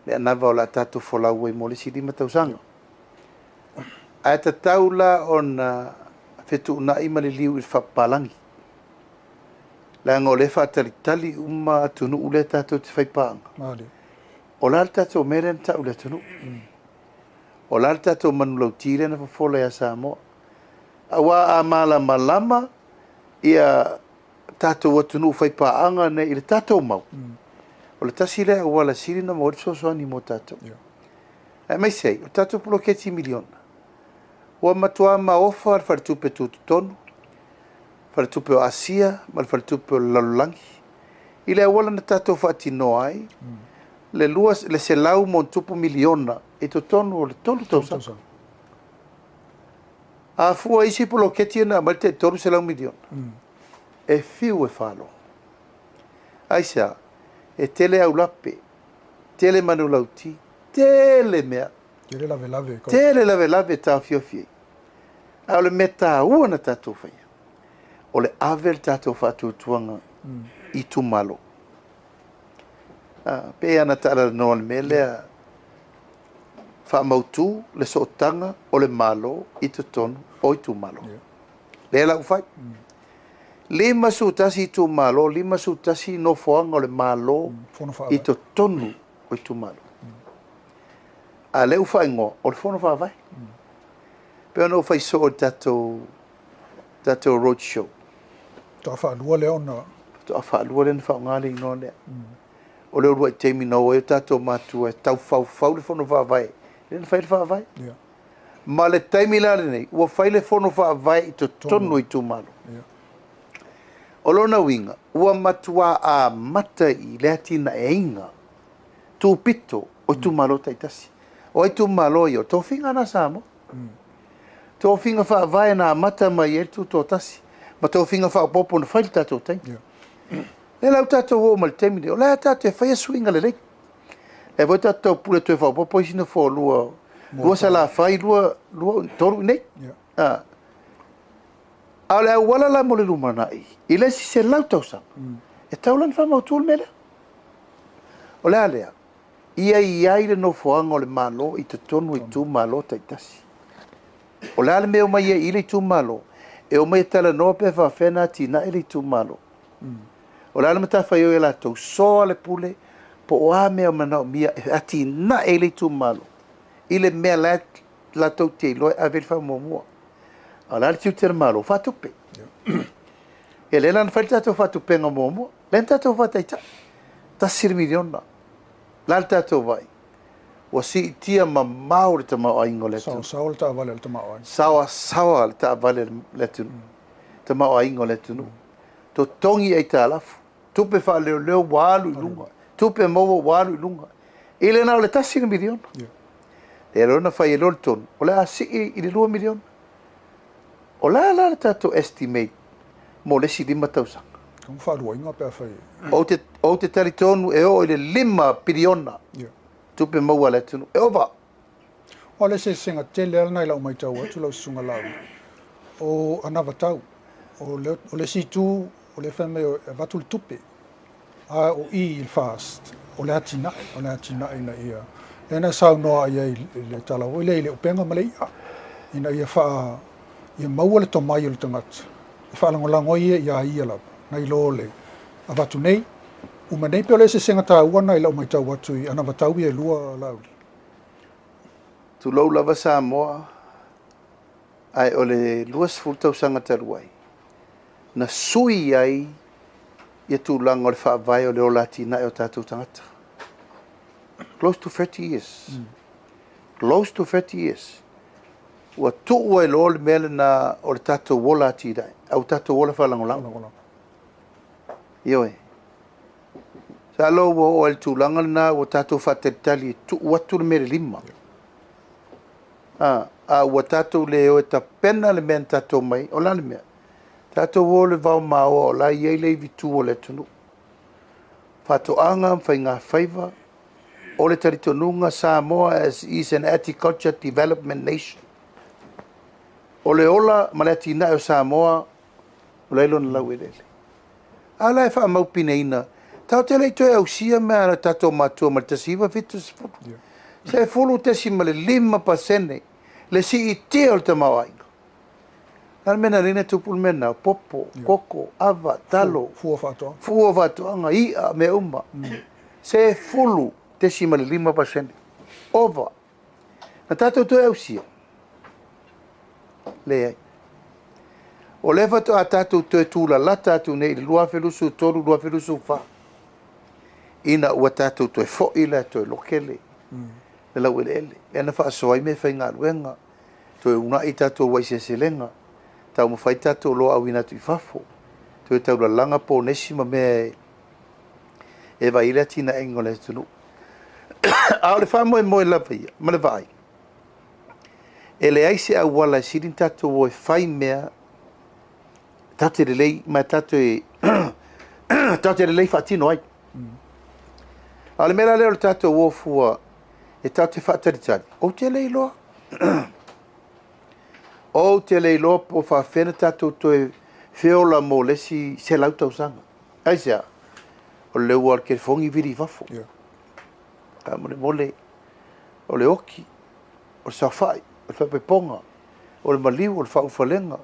le anava o le a tatou folau ai mo le isi 5 tausaga. Ae tatau la ona fetuunai ma liliu i le faapapalagi. Leaga o lea e faatalitali uma atunuu lea tatou te faipaaga. O le a le tatou mea lea na tau i le atunuu? O le a le tatou manulauti lea na fofola ia Samoa? Aua a malamalama ia tatou atunuu faipaaga nei i le tatou mau, o le tasi lea auala sili ona maua ai le fesoasoani mo tatou. Aemaise ai, o le tatou poloketi miliona, ua matua maofa le faletupe tutotonu, faletupe o Asia ma le faletupe o le lalolagi, i le auala na tatou faatinoa ai, le 100+ miliona i totonu o le 3 tausaga. A fua isi poloketi na aumai le tai 300 miliona, e fiu e falo. Aisea, e tele aulape, tele manulauti, tele mea. Tele lavelave. Tele lavelave taofiofi ai. A o le mea taua na tatou faia, o le ave le tatou faatuatuaga i itumalo. Pe ana taalanoa le mea lea, faamautu le sootaga o le Malo i totonu o itumalo. Lea la ua fai. 51 itumalo, 51 nofoaga o le Malo i totonu o itumalo. A lea ua faaigoa, o le Fono Faavae. Pe ona ua fai soo i le tatou road show. Faatoa faalua lea ona... Faatoa faalua lea na faaaoga le igoa lea. O le uluai taimi na o ai o tatou matua e tau faufau le Fono Faavae. Lea na fai le Faavae. Ma le taimi la lenei, ua fai le Fono Faavae i totonu o itumalo. O lona uiga, ua matua amata i le atinaeina tupito o itumalo taitasi. O ai itumalo ia, o tofiga na Samoa. Tofiga faavae na amata mai ai le tutoatasi, ma tofiga faaopoopo na fai le tatou taimi. Lea la ua tatou oo mai le taimi lenei, o la tatou te faia suiga lelei. Lea foi tatou taupule toe faaopoopo isi nofoa lua, lua Salafai, lua, lua, tolu i nei. A o le auala la mo le lumanai, i le isi 100 tausaga, e tatau la ona faamautu le mea lea. O le a lea? Ia i ai le nofoaga o le Malo i totonu o itumalo taitasi. O le a le mea o mai ai i le itumalo, e o mai e talanoa pe faafefea na atinae le itumalo. O le a le matafaioi a latou, soa le pule, po o a mea o manaomia e atinae i le itumalo, i le mea la latou te iloa e ave le faamuamua. A o le a le tiute o le Malo, faatupe. Ia lea la na fai le tatou faatupega muamua, lea na tatou faataitai, $1 miliona. La le tatou vai, ua siitia mamao le tamaoaiga o le atunuu. Saoasaoa le taavale a le tamaoaiga. Saoasaoa le taavale a le atunuu. Tamaoaiga o le atunuu. Totogi aitalafu, tupe faaleoleo ua alu i luga, tupe maua ua alu i luga. I le na o le $1 miliona. Lea loa na fai e loa le tonu, o le a sii i le $2 miliona. O la la le tatou estimate mo le isi 5 tausaga. Kau faaluaina pe a fai. Ou te talitonu e oo i le 5 piliona tupe maua a le atunuu. E ova. O le eseesega tele lava lena i lau matau atu lau susuga Laauli. O anavatau, o le isi itu, o le fai mai e avatu le tupe. A o i i le FAST, o le atinae, o le atinae ina ia. Lea na saunoa ai i le tala foi lea i le upega ma le i'a, ina ia faa, ia maua le tomai o le tagata, e faalagolago ai ia ia ia lava, nai lo le avatu nei, uma nei pe o le eseesega taua na i lau matau atu i anavatau ia e lua Laauli. Tulou lava Samoa, ae o le 20 tausaga talu ai, na sui ai ia tulaga o le faavae o le ola atinae o tatou tagata. Close to 30 years. Close to 30 years. Ua tuu ai loa le mea lena o le tatou ola atinae, au tatou ola faalagolago. Ioe. Sa loa ua oo ai le tulaga lena ua tatou faatalitali e tuu atu le mea le lima. A ua tatou le o e tapena le mea na tatou mai, o la le mea. Tatou o le vao maoa o la i ai le ivitu o le atunuu. Faatoaga ma faiga faiva, o le talitonuga Samoa as is an agriculture development nation. O le ola ma le atinae o Samoa, o la i lona lauelele. A la e faamaupineina, Tatou te le i toe ausia mea a tatou matua mai le 1970. 10.5% le siitia o le tamaoaiga. O le mea na ala ai ona tupu le mea lena, o popo, koko, ava, talo, Fua faatoaga. Fua faatoaga, i'a, mea uma. 10.5%. Ova. Na tatou toe ausia? Leai. O lea faatoa tatou toe tulalata atu nei i le 2023, 2024, ina ua tatou toe foi la toe loke le laueleele. Lea na faasoa ai mea faigaluega, toe uunai tatou uluai seleselega, taumafai tatou oloa auina atu i fafo, toe taulalaga ponesi ma mea e vaai ai le atinaeina o le atunuu. A o le faamoemoe lava ia ma le vaai, e leai se auala e sili ona tatou o e fai mea tatou te lelei ma tatou te lelei faatino ai. A o le mea la lea o le tatou o fua e tatou te faatalitali, ou te le iloa. Ou te le iloa po o faafefea ona tatou toe feola mo le isi 100 tausaga. Aisea? O le leua o le telefoni vili i fafo. Faamolemole, o le oti, o le saofai, o le faapaipoga, o le maliu, o le faaulufalega.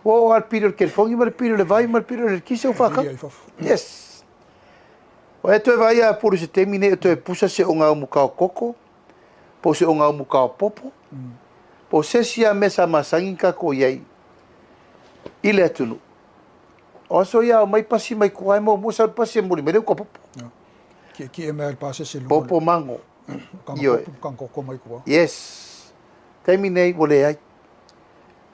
Ua oo lava le pili o le telefoni ma le pili o le vai ma le pili o le eletise ua faatau. Yes. O e toe vaai a Upolu i se taimi nei o toe pusa se ogaumu tao koko, po o se ogaumu tao popo, po o se isi lava mea sa masani ona tatou i ai i le atunuu. O aso ia ao mai pasi mai tua e muamua sau le pasi e momoli mai le uta popo. Kiekie mea le pasese luga. Popo mango. Ioe. Kanga mai tua. Yes. Taimi nei ua leai.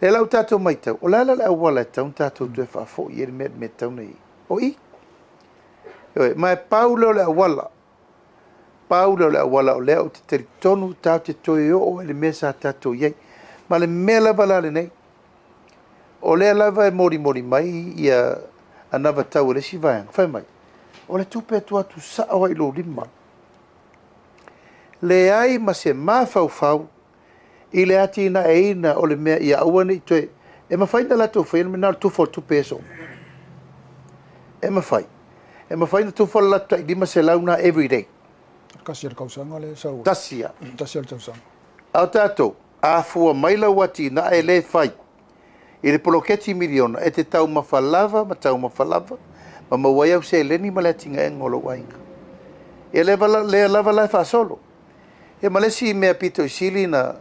Lea la ua tatou matau, o le a la le auala e tatau ona tatou toe faafoi ai le mea e tatau ona i ai? O i. Ioe, ma e pau lea o le auala. Pau lea o le auala o lea ou te talitonu tatou te toe oo ai i le mea sa tatou i ai. Ma le mea lava la lenei, o lea lava e molimoli mai ia anavatau a le isi vaega, fai mai, o le tupe e tuu atu sao lava i lou lima. Leai ma se mafaufau i le atinaeina o le mea ia aua ne i toe... E mafai ona latou faia le mea lena o le tufa o le tupe i aso uma. E mafai. E mafai ona tufa le latou tai 500 na every day. Tasi le tausaga le sau. Tasi lava. Tasi le tausaga. A o tatou, a fua mai lau atinae le fai i le poloketi miliona e te taumafa lava ma taumafa lava ma maua ai au seleni ma le atinaega o lou aiga. Ia lea lava la e faasolo. Ia ma le isi mea pito i sili na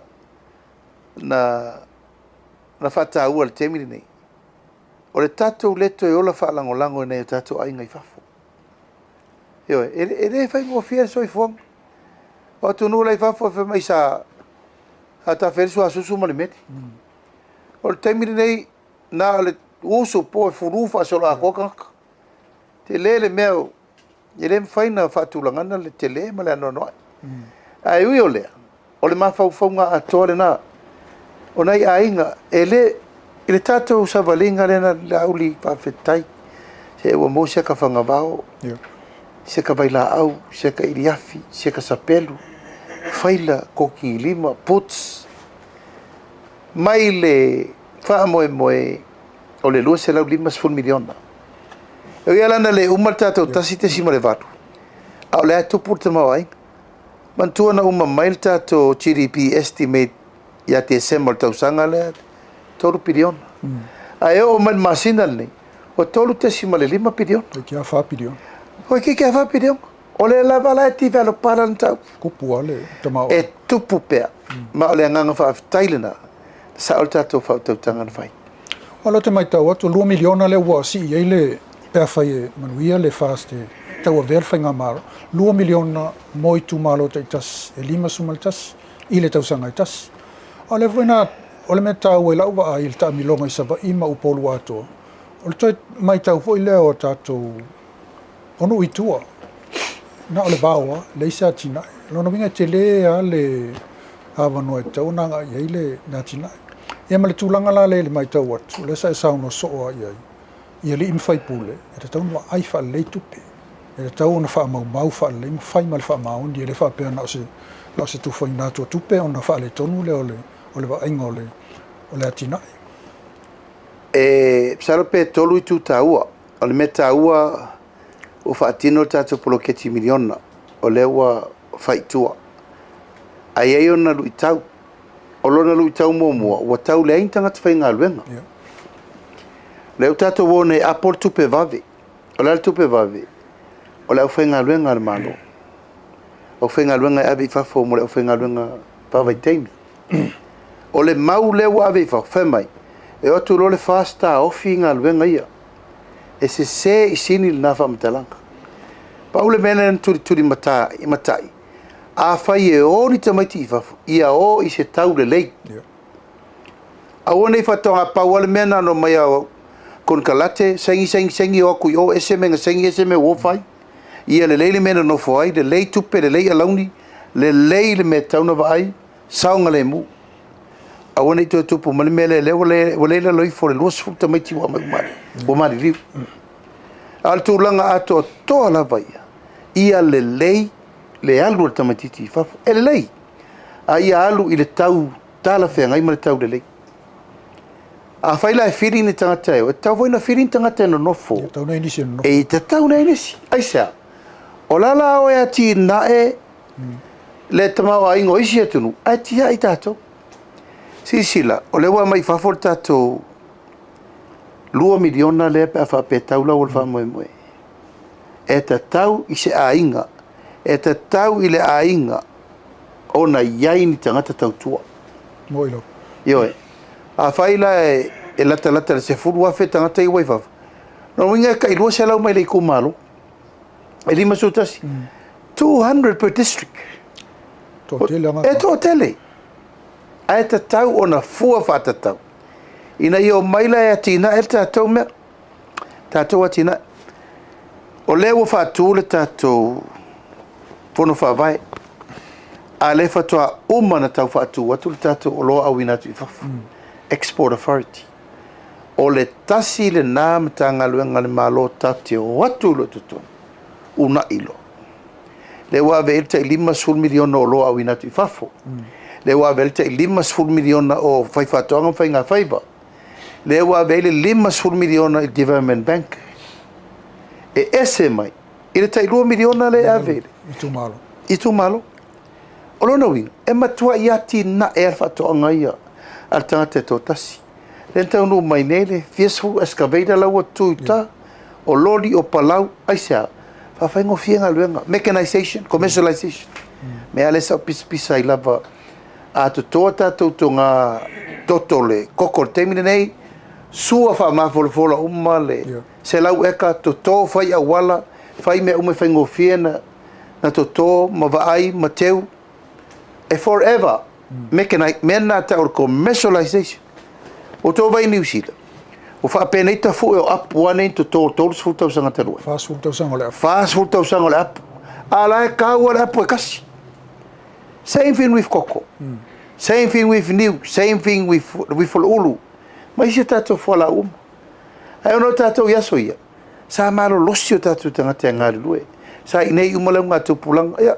faataua i le taimi lenei, o le tatou le toe ola faalagolago i nai o tatou aiga i fafo. Ioe, e le faigofie le soifuaga. O atunuu la i fafo e fai mai sa tafea le suasusu ma le meli. O le taimi lenei, na o le usu po e fulu faasoloatoa tagata. Tele le mea, e le mafai ona faatulagana le tele ma le anoanoai. Ae ui o lea, o le mafaufauga atoa lena. O nai aiga, e le, i le tatou savaliga lena Laauli faafetai, se ua maua se ka fagavao, se ka vailaau, se ka iliafi, se ka sapelu, faila, kokilima, puts. Mai le faamoemoe o le 250 miliona. E ui ala na le uma le tatou 1.8. A o le a tupu le tamaoaiga. Manatua na uma mai le tatou GDP estimate ia Tesema o le tausaga lea, 3 piliona. Ae oo mai le masina lenei, ua 3.5 piliona. E kia 4 piliona. O e kia 4 piliona. O le lava la e develop ala na tau. Kupu a le tamaoaiga. E tupu pea. Ma o le agaga faafetai lena. Sa o le tatou faautautaga na fai. O lo te matau atu, 2 miliona le ua sii ai le pe afai e manuia le FAST e tauavea le faigamalo. 2 miliona mo itumalo taitasi e 51 i le tausaga e tasi. O le foi na o le mea taua i lau vaai i le taamiloga i Savaii ma Upolu atoa. O le toe matau foi lea o tatou o nuu i tua. Na o le vaoa, leai se atinae. Lona uiga e tele lava le avanoa e tatau ona agai i ai le atinae. Ia ma le tulaga la lea i le matau atu, o lea sa e saunoa soo lava i ai, i alii ma faipule, e tatau ona vaai faalelei tupe. E tatau ona faamaumau faalelei ma fai ma le faamaoni, e le faapea na o se tufaina atu o tupe ona faaletonu lea o le vaaiga o le atinae. E masalo pe 3 itu taua. O le mea taua Ua faatino le tatou poloketi miliona, o lea ua fai i tua. Ae i ai ona luitau. O lona luitau muamua, ua tau leai ni tagata faigaluega. O lea ua tatou o nei e apo le tupe vave. O le a le tupe vave? O le aufaigaluega a le Malo. Aufaigaluega e ave i fafo mo le aufaigaluega faavaitaimi. O le mau lea ua ave i fafo, fai mai, e o atu loa le FAST taofi galuega ia. E sese i sini lena faamatalaga. Pau le mea lea na tulituli matai, afai e o ni tamaiti i fafo, ia o i se tau lelei. Aua ne i faatoaga pau lava le mea na ona omai a konekarate, saini, saini, saini, o atu i o, ese mea na saini, ese mea ua fai. Ia lelei le mea na nofo ai, lelei tupe, lelei alauni, lelei le mea e tatau ona vaai, saogalemu. Aua ne i toe tupu mai le mea lea, lea ua le i lalo ifo o le 20 tamaiti ua aumai uma ua maliliu. A o le tulaga atoatoa lava ia, ia lelei le alu o le tamaitiiti i fafo. E lelei, a ia alu i le tau talafeagai ma le tau lelei. Afai la e fili ni tagata e o, e tatau foi ona fili ni tagata e nonofo. E tatau nei nisi e nonofo. E tatau nei nisi. Aisea? O la la oe atinae le tamaoaiga o isi atunuu, ae tiai tatou. Silasila, o lea ua aumai i fafo le tatou 2 miliona lea pe a faapea e tau lau o le faamoemoe. E tatau i se aiga, e tatau i le aiga ona i ai ni tagata tautua. Moi lava. Ioe. Afai la e latalata i le 10,000 tagata ia ua i fafo, lona uiga e tai 200 mai le itumalo. E 51. 200 per district. Toatele lava. E toatele. Ae tatau ona fua faatatau. Ina ia omai la e atinae le tatou mea. Tatou atinae. O lea ua faatu le tatou fono faavae. A lea faatoa uma na tau faatu atu le tatou oloa auina atu i fafo. Export Authority. O le tasi lena Matagaluega a le Malo tatou te o atu loa i totonu, uunai loa. Lea ua ave i ai le tai 50 miliona o oloa auina atu i fafo. Lea ua ave i ai le tai 50 miliona o faifaatoaga ma faigafaiva. Lea ua ave i ai le 50 miliona i le Development Bank. E ese mai i le tai 2 miliona lea e ave i le itumalo. Itumalo. O lona uiga, e matuai atinae lava le faatoaga ia a le tagata e toatasi. Lea na taunuu mai nei le fia sefulu excavator la ua tu i uta, o loli, o palau, aisea? Faafaigofie galuega, mechanization, commercialization. Mea lea sa ou pisapisa ai lava, a totoa tatou toga toto le koko i le taimi lenei, sua faamafolafola uma le 100 eka, toto, fai auala, fai mea uma e faigofie na toto ma vaai ma teu, e forever. Mechanized, mea na tau o le commercialization. O tō vai New Zealand, o faapenei tafue o apu ane i toto 30 tausaga talu ai. 40 tausaga o le apu. 40 tausaga o le apu. A la e kaua le apu e kasi. Same thing with koko. Same thing with niu. Same thing with le ulu. Ma isi o tatou fualaau uma. Ae ona o tatou i aso ia, sa malolosi o tatou tagata e galulue. Sa inei uma le augatupulaga. Ia,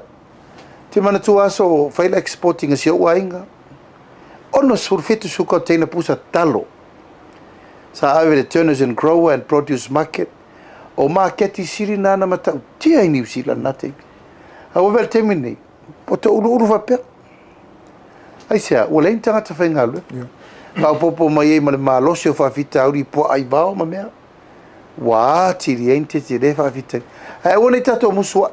te manatua aso o fai le exporting a si ou aiga. 67 container pusa talo. Sa ave le Turners and Grower and Produce Market. O maketi sili nā na matautia i New Zealand nā taimi. A ua vea le taimi nei, o te uluulu faapea. Aisea, ua leai ni tagata faigaluega. Faaopoopo mai ai ma le malosi o faafitauli i puaa i vao ma mea. Ua atili ai ni tetele faafitauli. Ae aua ne i tatou musuai.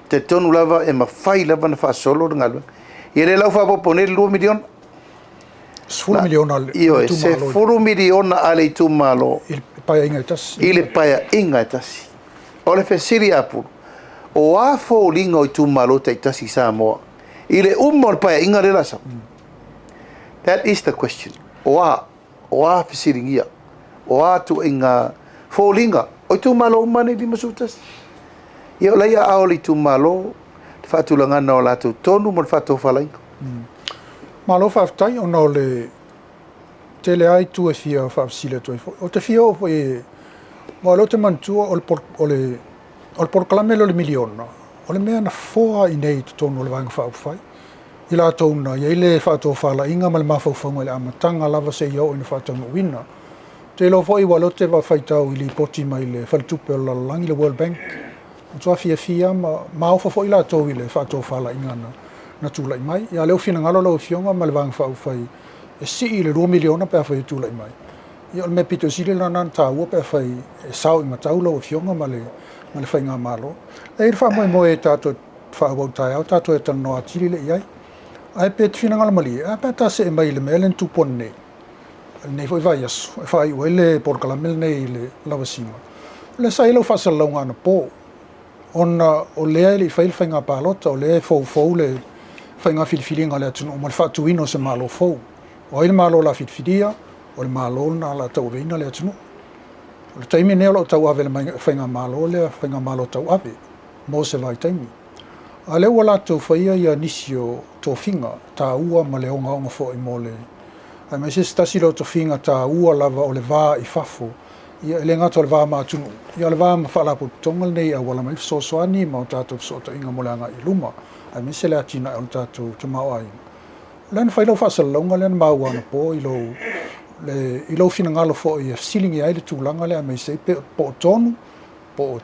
Talitonu lava e mafai lava ona faasolo le galuega. Ia lea la ua faaopoopo nei le 2 miliona. 10 miliona a le Ioe, itumalo. 10 miliona a le itumalo. I le paeaiga e tasi. I le paeaiga e tasi. O le fesili a Apulu, o a foliga o itumalo taitasi i Samoa i le uma o le paeaiga lea la sau? That is the question. O a? O a fesiligia? O a tuaiga foliga o itumalo uma nei 51? Ia o la ia aao o le itumalo le faatulagana o latou tonu ma le faatofalaiga. Malo faafetai ona o le tele lava itu e fia faafesili atu ai foi. Ou te fia oo foi aua o lea ou te manatua o le o le o le polokalame lea o le miliona, o le mea na foa i inei i totonu o le Vaega Faaupufai, i latou na i ai le faatofalaiga ma le mafaufauga i le amataga lava seia oo ina faataunuuina. Te iloa foi ua lea ou te faitau i lipoti mai le Faletupe o le Lalolagi, le World Bank, matua fiafia ma maofa foi latou i le faatofalaiga na tulai mai. Ia lea ua finagalo lau Afioga ma le Vaega Faaupufai e sii i le $2 miliona pe afai e tulai mai. Ia o le mea pito sili lena ona taua pe afai e sao i matau lau Afioga ma le Faigamalo. E i ai le faamoemoe tatou faaauau taeao tatou e talanoa atili lea i ai. Ae pe te finagalo malie, a pe a ta see mai i le mea lea na tupu nei, lenei foi vaiaso, e faaiu ai le polokalame lenei i le lavasiga. O lea sa i ai lau faasalalauga anapo, ona o lea e le i faia le faiga palota, o lea e foufou le faiga filifiliga a le atunuu ma le faatuina o se malo fou. O ai le malo o le a filifilia, o le malo lena o le a tauaveina le atunuu. O le taimi lenei o lo o tauave e le faigamalo lea, faigamalo tauave mo se vaitaimi. A lea ua latou faia ia nisi o tofiga taua ma le ogaoga foi mo le aemaise se tasi lea o tofiga taua lava o le va i fafo. Ia e le gata o le va ma atunuu, ia o le va ma faalapotopotoga lenei e auala mai le fesoasoani ma o tatou fesootaiga mo le agai i luma, aemaise le atinae o le tatou tamaoaiga. O lea na fai lau faasalalauga lea na maua anapo i lou finagalo foi e fesiligia ai le tulaga lea aemaise ai po o tonu, po o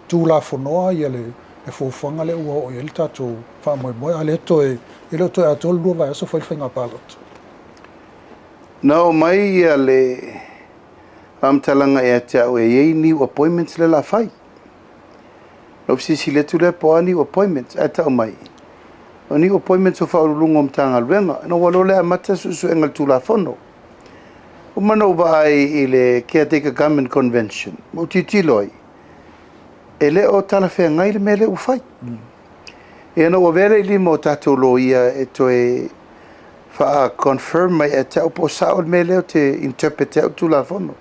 tulafonoa ia le fuafuaga lea ua oo i ai le tatou faamoemoe, a lea toe, e le o toe atoa le 2 vaiaso fai le faiga palota. Na oo mai ia le faamatalaga ia te au e i ai new appointments le la fai. Na ou fesilisili atu lea po o a new appointments, ae tau mai o new appointments o faauluuluga o Matagaluega. Na ua loa le amata suesuega o le Tulafono. Uma na ou vaai i le Caretaker Government Convention, ma ou tilotilo ai, e le o talafeagai le mea lea ua fai. Ia na ua avea lea i lima o tatou loia e toe faa-confirm mai ia te au po o sao le mea lea ou te interpret ai le Tulafono.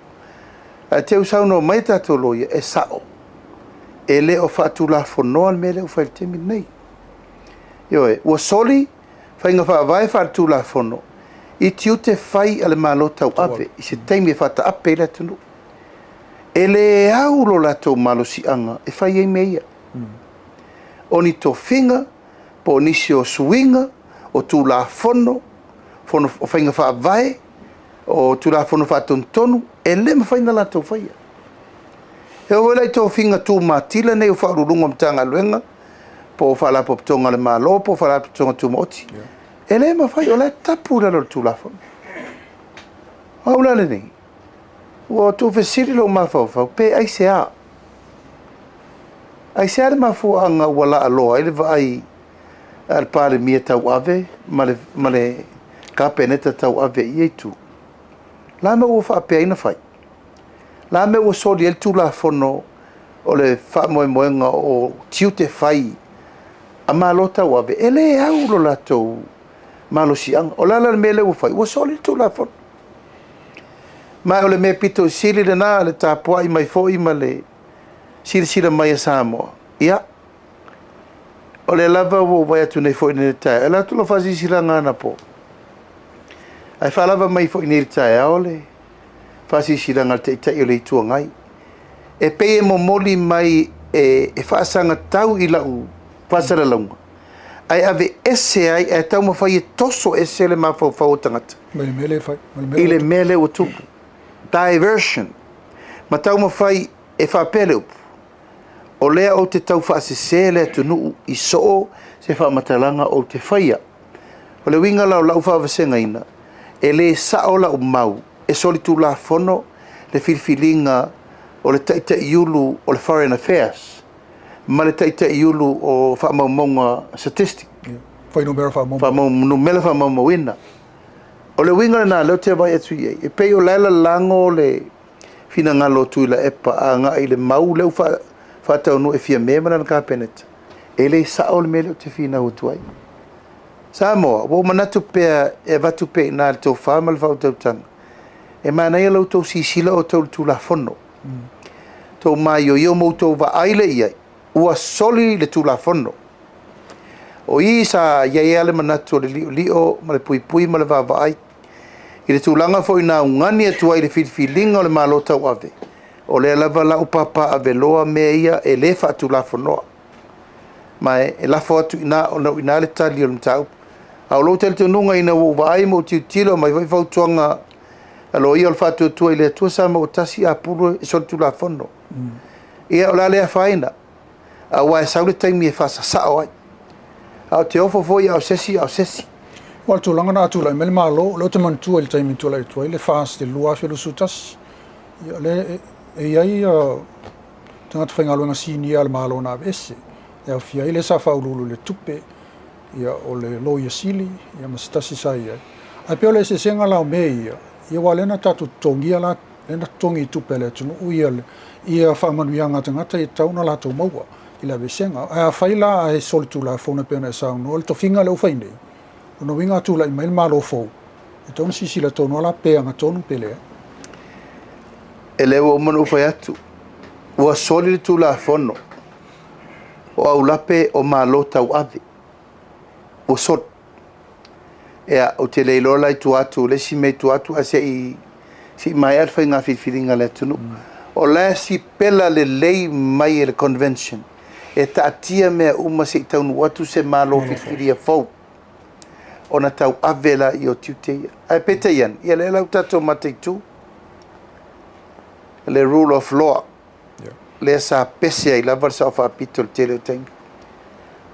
Ae te i ua saunoa mai tatou loia, e sao. E le o faatulafonoa le mea lea ua fai i le taimi lenei. Ioe, ua soli faiga faavae faaletulafono i tiute fai a le Malo tauave i se taimi e faataape ai le atunuu. E le au lo latou malosiaga e fai ai mea ia. O ni tofiga, po o nisi o suiga, o Tulafono, o faiga faavae, o Tulafono faatonutonu, e le mafai ona latou faia. E oo foi la i tofiga tumatila nei o faauluuluga o Matagaluega, po o Faalapotopotoga a le Malo, po o Faalapotopotoga Tumaoti, e le mafai, o la e tapu i lalo o le Tulafono. O au la lenei, ua tuufesili lou mafaufau, pe aisea. Aisea le mafuaaga ua laaloa ai le vaai a le Palemia tauave ma le Kapeneta tauave i ia itu. La mea ua faapea ai na fai. La mea ua soli ai le Tulafono o le faamoemoega o tiute fai a Malo tauave, e le au lo latou malosiaga. O le ala le mea lea ua fai, ua soli le Tulafono. Ma o le mea pito i sili lena, le tapuai mai foi ma le silasila mai a Samoa. Ia, o le lava ua ou vaai atu nei foi nei le taeao. E alu atu lau faasilasilaga anapo. Ae faalava mai foi nei le taeao le faasilasilaga a le Taitai o le Itu Agai. E pei e momoli mai e faasagatau i lau faasalalauga, ae ave ese ai, ae taumafai e toso ese le mafaufau o tagata i le mea lea ua tupu. Diversion. Ma taumafai e faapea le upu, o lea ou te tau faasese le atunuu i soo se faamatalaga ou te faia. O le uiga la o lau faavasegaina, e le sao lau mau e solitulafono le filifiliga o le taitaiulu o le Foreign Affairs ma le taitaiulu o faamaumauga statistic. Fuainumera faamaumauina. O le uiga lena lea ou te vaai atu i ai, e pei o la e lalago le finagalo o Tuilaepa agai i le mau lea ua faataunuu e Fiame ma lana Kapeneta. E le sao le mea lea ou te finau atu ai. Samoa, ua ou manatu pea e avatu pea i ina le tofa ma le faautautaga. E manaia la outou sisila o outou i le Tulafono. Tou maioio ma outou vaai lea i ai, ua soli le Tulafono. O i sa i ai lava le manatu o le liolio ma le puipui ma le vaavaai i le tulaga foi na augani atu ai le filifiliga o le Malo tauave, o lea lava la u papaaveloa mea ia e le faatulafonoa. Ma e lafo atu i ina, ona o i ina le tali o le mataupu. A o lou talitonuga ina ua ou vaai ma ou tilotilo mai foi fautuaga A loia o le Faatuatua i le Atua Samoa ua Tasi apulu e solitulafono. Ia, o le a le afaina, aua e sau le taimi e faasasao ai. A o te ofo foi a o se isi, a o se isi. Aua o le tulaga na a tulai mai le Malo, o lea ou te manatua i le taimi na tulai atu ai le FAST i le 2021, ia o lea e i ai tagata faigaluega sinia a le Malo na aveese, e aofia ai le sa faauluulu i le tupe, ia o le Loia Sili, ia ma se tasi sa i ai. Ae pei o le eseesega la o mea ia, ia aua o lea na tatou totogia la, lea na totogi i tupe a le atunuu ia ia faamanuiaga a tagata e tatau ona latou maua i le aveesega. Ae afai la ae solitulafono e pei ona e saunoa, le tofiga lea ua fai nei, lona uiga a tulai mai le Malo fou, e tatau ona silasila tonu lava la pe agatonu pe leai. E le ua uma ona ou fai atu, ua soli le Tulafono o aulape o Malo tauave. Ua soli. Ia, ou te le iloa la i tua atu, o le isi mea i tua atu, ae se i se i maea le faiga filifiliga a le atunuu. O la e sipela lelei mai e le Convention e taatia mea uma se i taunuu atu se Malo filifilia fou ona tauave laia o tiute ia. Ae peitai ane, ia lea la ua tatou mataitu le rule of law lea sa pese ai lava le Sao Faapito i le tele o taimi.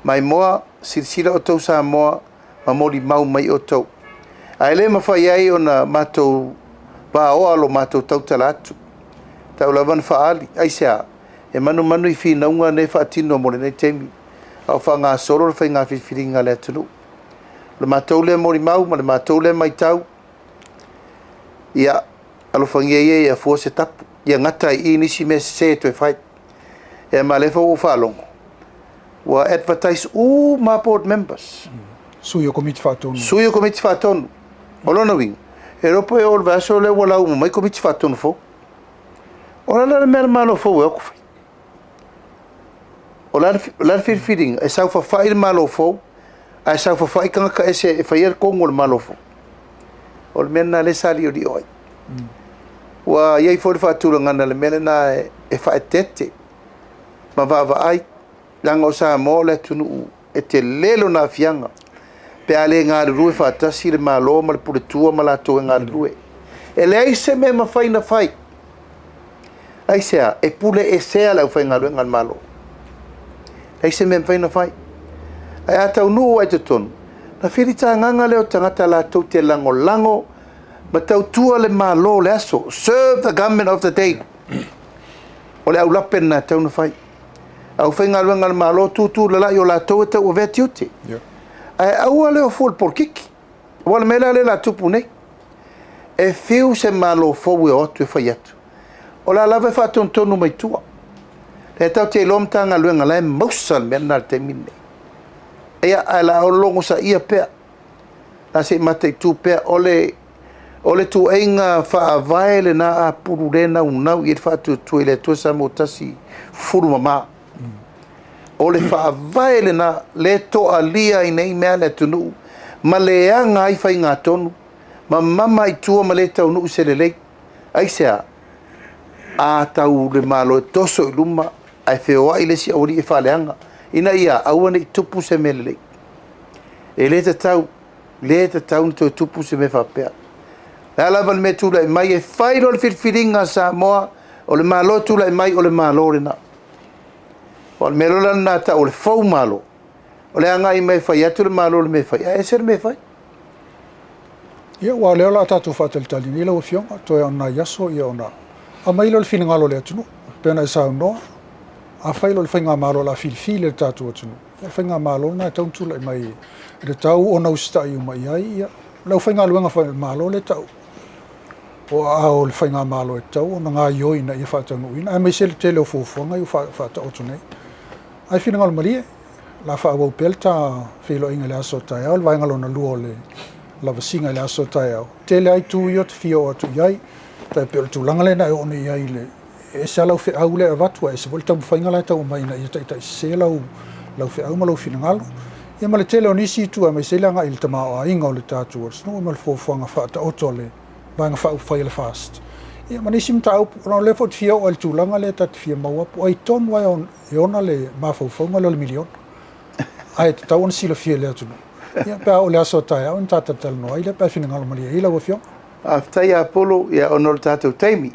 Maimoa, silasila outou Samoa ma molimau mai outou. Ae le mafai ai ona matou vaoa lo matou tautala atu. Tau lava na faaali. Aisea? E manumanu i finauga nei faatino mo lenei taimi, a o faagasolo le faiga filifiliga a le atunuu. O le matou lea molimau ma le matou lea matau, ia, alofagia ia ia fua se tapu, ia gata ai i i nisi mea sese e toe fai. Ia ma lea foi ua ou faalogo, ua advertise uma lava board members. Sui o Komiti Faatonu. Sui o Komiti Faatonu. O lona uiga, e iloa po e oo i le vaiaso lea ua lau uma mai Komiti Faatonu fou. O le a la le mea a le Malo fou e o atu fai? O le a le filifiliga? E saofafai le Malo fou, ae saofafai tagata ese e faia le tonu o le Malo fou. O le mea lena lea sa liolio ai. Ua i ai foi le faatulagaga le mea lena e faaeteete ma vaavaai, leaga o Samoa o le atunuu e tele lona aafiaga pe a le galulue faatasi le Malo ma le Puletua ma latou e galulue. E leai se mea e mafai ona fai. Aisea? E pule esea le aufaigaluega a le Malo. Leai se mea e mafai ona fai. Ae a taunuu ai totonu, na filitagaga lea o tagata latou te lagolago ma tautua le Malo o le aso. Serve the government of the day. O le aulape lena e tatau ona fai. Aufaigaluega a le Malo, tutu lalai o latou e tauavea tiute. Ae aua le o fua i le polokiki. Aua o le mea la lea o le a tupu nei. E fiu se Malo fou e o atu e fai atu. O la lava e faatonutonu mai tua. Lea tatou te iloa Matagaluega la e mausa le mea lena i le taimi lenei. Ia, ae la logosaia pea. La se i mataitu pea. O le, o le tuaiga faavae lena a pulu le naunau i ai le faatuatua i le Atua Samoa Tasi fufulu mama. O le faavae lena le toalia ai nei mea le atunuu ma leaga ai faigatonu ma mama i tua ma le taunuu se lelei. Aisea? A tau le Malo e toso i luma ae feoai le isi aualii e faaleaga ina ia aua ne i tupu se mea lelei. E le tatau, le tatau ona toe tupu se mea faapea. O le a lava le mea e tulai mai, e fai loa le filifiliga a Samoa, o le Malo e tulai mai, o le Malo lena. O le mea loa la lena tau o le fou Malo, o le agai mai e fai atu le Malo le mea e fai, ae ese le mea e fai. Ia, aua o lea o le a tatou faatalitali nei lau Afioga, toe o nai aso ia ona aumai lea o le finagalo o le atunuu, pei ona e saunoa, afai loa le faigamalo o le a filifili e le tatou atunuu, ia o le faigamalo lena e tatau ona tulai mai e tatau ona usitai uma i ai ia le aufaigaluega foi a le Malo lea e tau o aao o le faigamalo e tatau ona gaoioi ina ia faataunuuina, aemaise le tele o fuafuaga ia ua faataoto nei. Ae finagalo malie, la faaauau pea le ta feiloaiga i le aso taeao, le vaega lona lua o le lavasiga i le aso taeao. Tele ai itu ia ou te fia oo atu i ai, tai pei o le tulaga lea na e oo nei i ai i le e ese lava lau feau lea e avatu, ae ese foi le taumafaiga la e tau aumai ina ia taitaisese lau lau feau ma lou finagalo. Ia ma le tele o nisi itu aemaise ai le agai i le tamaoaiga o le tatou atunuu ma le fuafuaga faataoto a le Vaega Faaupufai a le FAST. Ia ma nisi mataupu, ona o lea foi ou te fia oo i le tulaga lea ta te fia maua po o ai tonu lava e ona le mafaufauga lea o le miliona. Ae tatau ona silafia e le atunuu. Ia pe a oo i le aso a taeao ona ta talatalanoa ai lea pe a finagalo malie ai lau Afioga. Faafetai ia Polo, ia ona o le tatou taimi.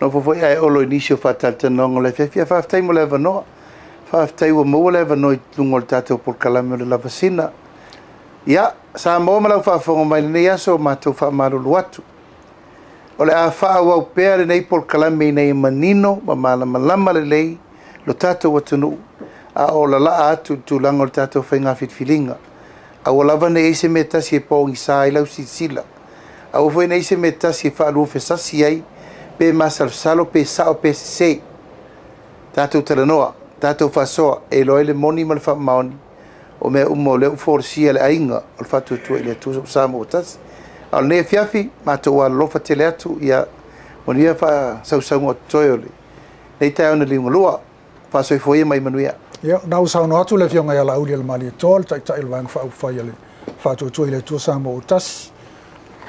Nofo foi ae Olo i nisi o faatalatalanoaga o le afiafi. Ia faafetai mo le avanoa. Faafetai ua maua le avanoa i luga o le tatou polokalame o le Lavasina. Ia, Samoa ma lau faafofoga mai i lenei aso, matou faamalulu atu. O le a faaauau pea lenei polokalame ina ia manino ma malamalama lelei lo tatou atunuu a o lalaa atu i le tulaga o le tatou faiga filifiliga. Aua lava ne i i ai se mea e tasi e pogisa ai lau silasila. Aua foi ne i i ai se mea e tasi e faaluafesasi ai pe masalosalo pe sao pe sese. Tatou talanoa, tatou faasoa, e iloa ai le moni ma le faamaoni o mea uma o lea ua folasia e le aiga o le Faatuatua i le Atua Samoa ua tasi. A o lenei afiafi, matou alolofa tele atu, ia manuia faasausauga o totoe o lenei taeao na liugalua. Faasoifua ia ma ia manuia. Ia, na ua saunoa atu le Afioga ia Laaulialemalietoa, le Taitai o le Vaega Faaupufai a le Faatuatua i le Atua Samoa ua tasi,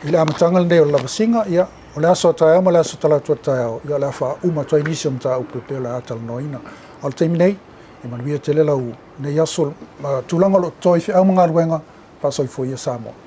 i le amataga lenei o le lavasiga, ia, o le aso a taeao ma le aso talaatu a taeao, ia, o le a faauma atu ai nisi o mataupu e pei o le a talanoaina. A o le taimi nei, ia manuia tele lau nei aso ma tulaga o lo o totoe i feau ma galuega, faasoifua ia Samoa.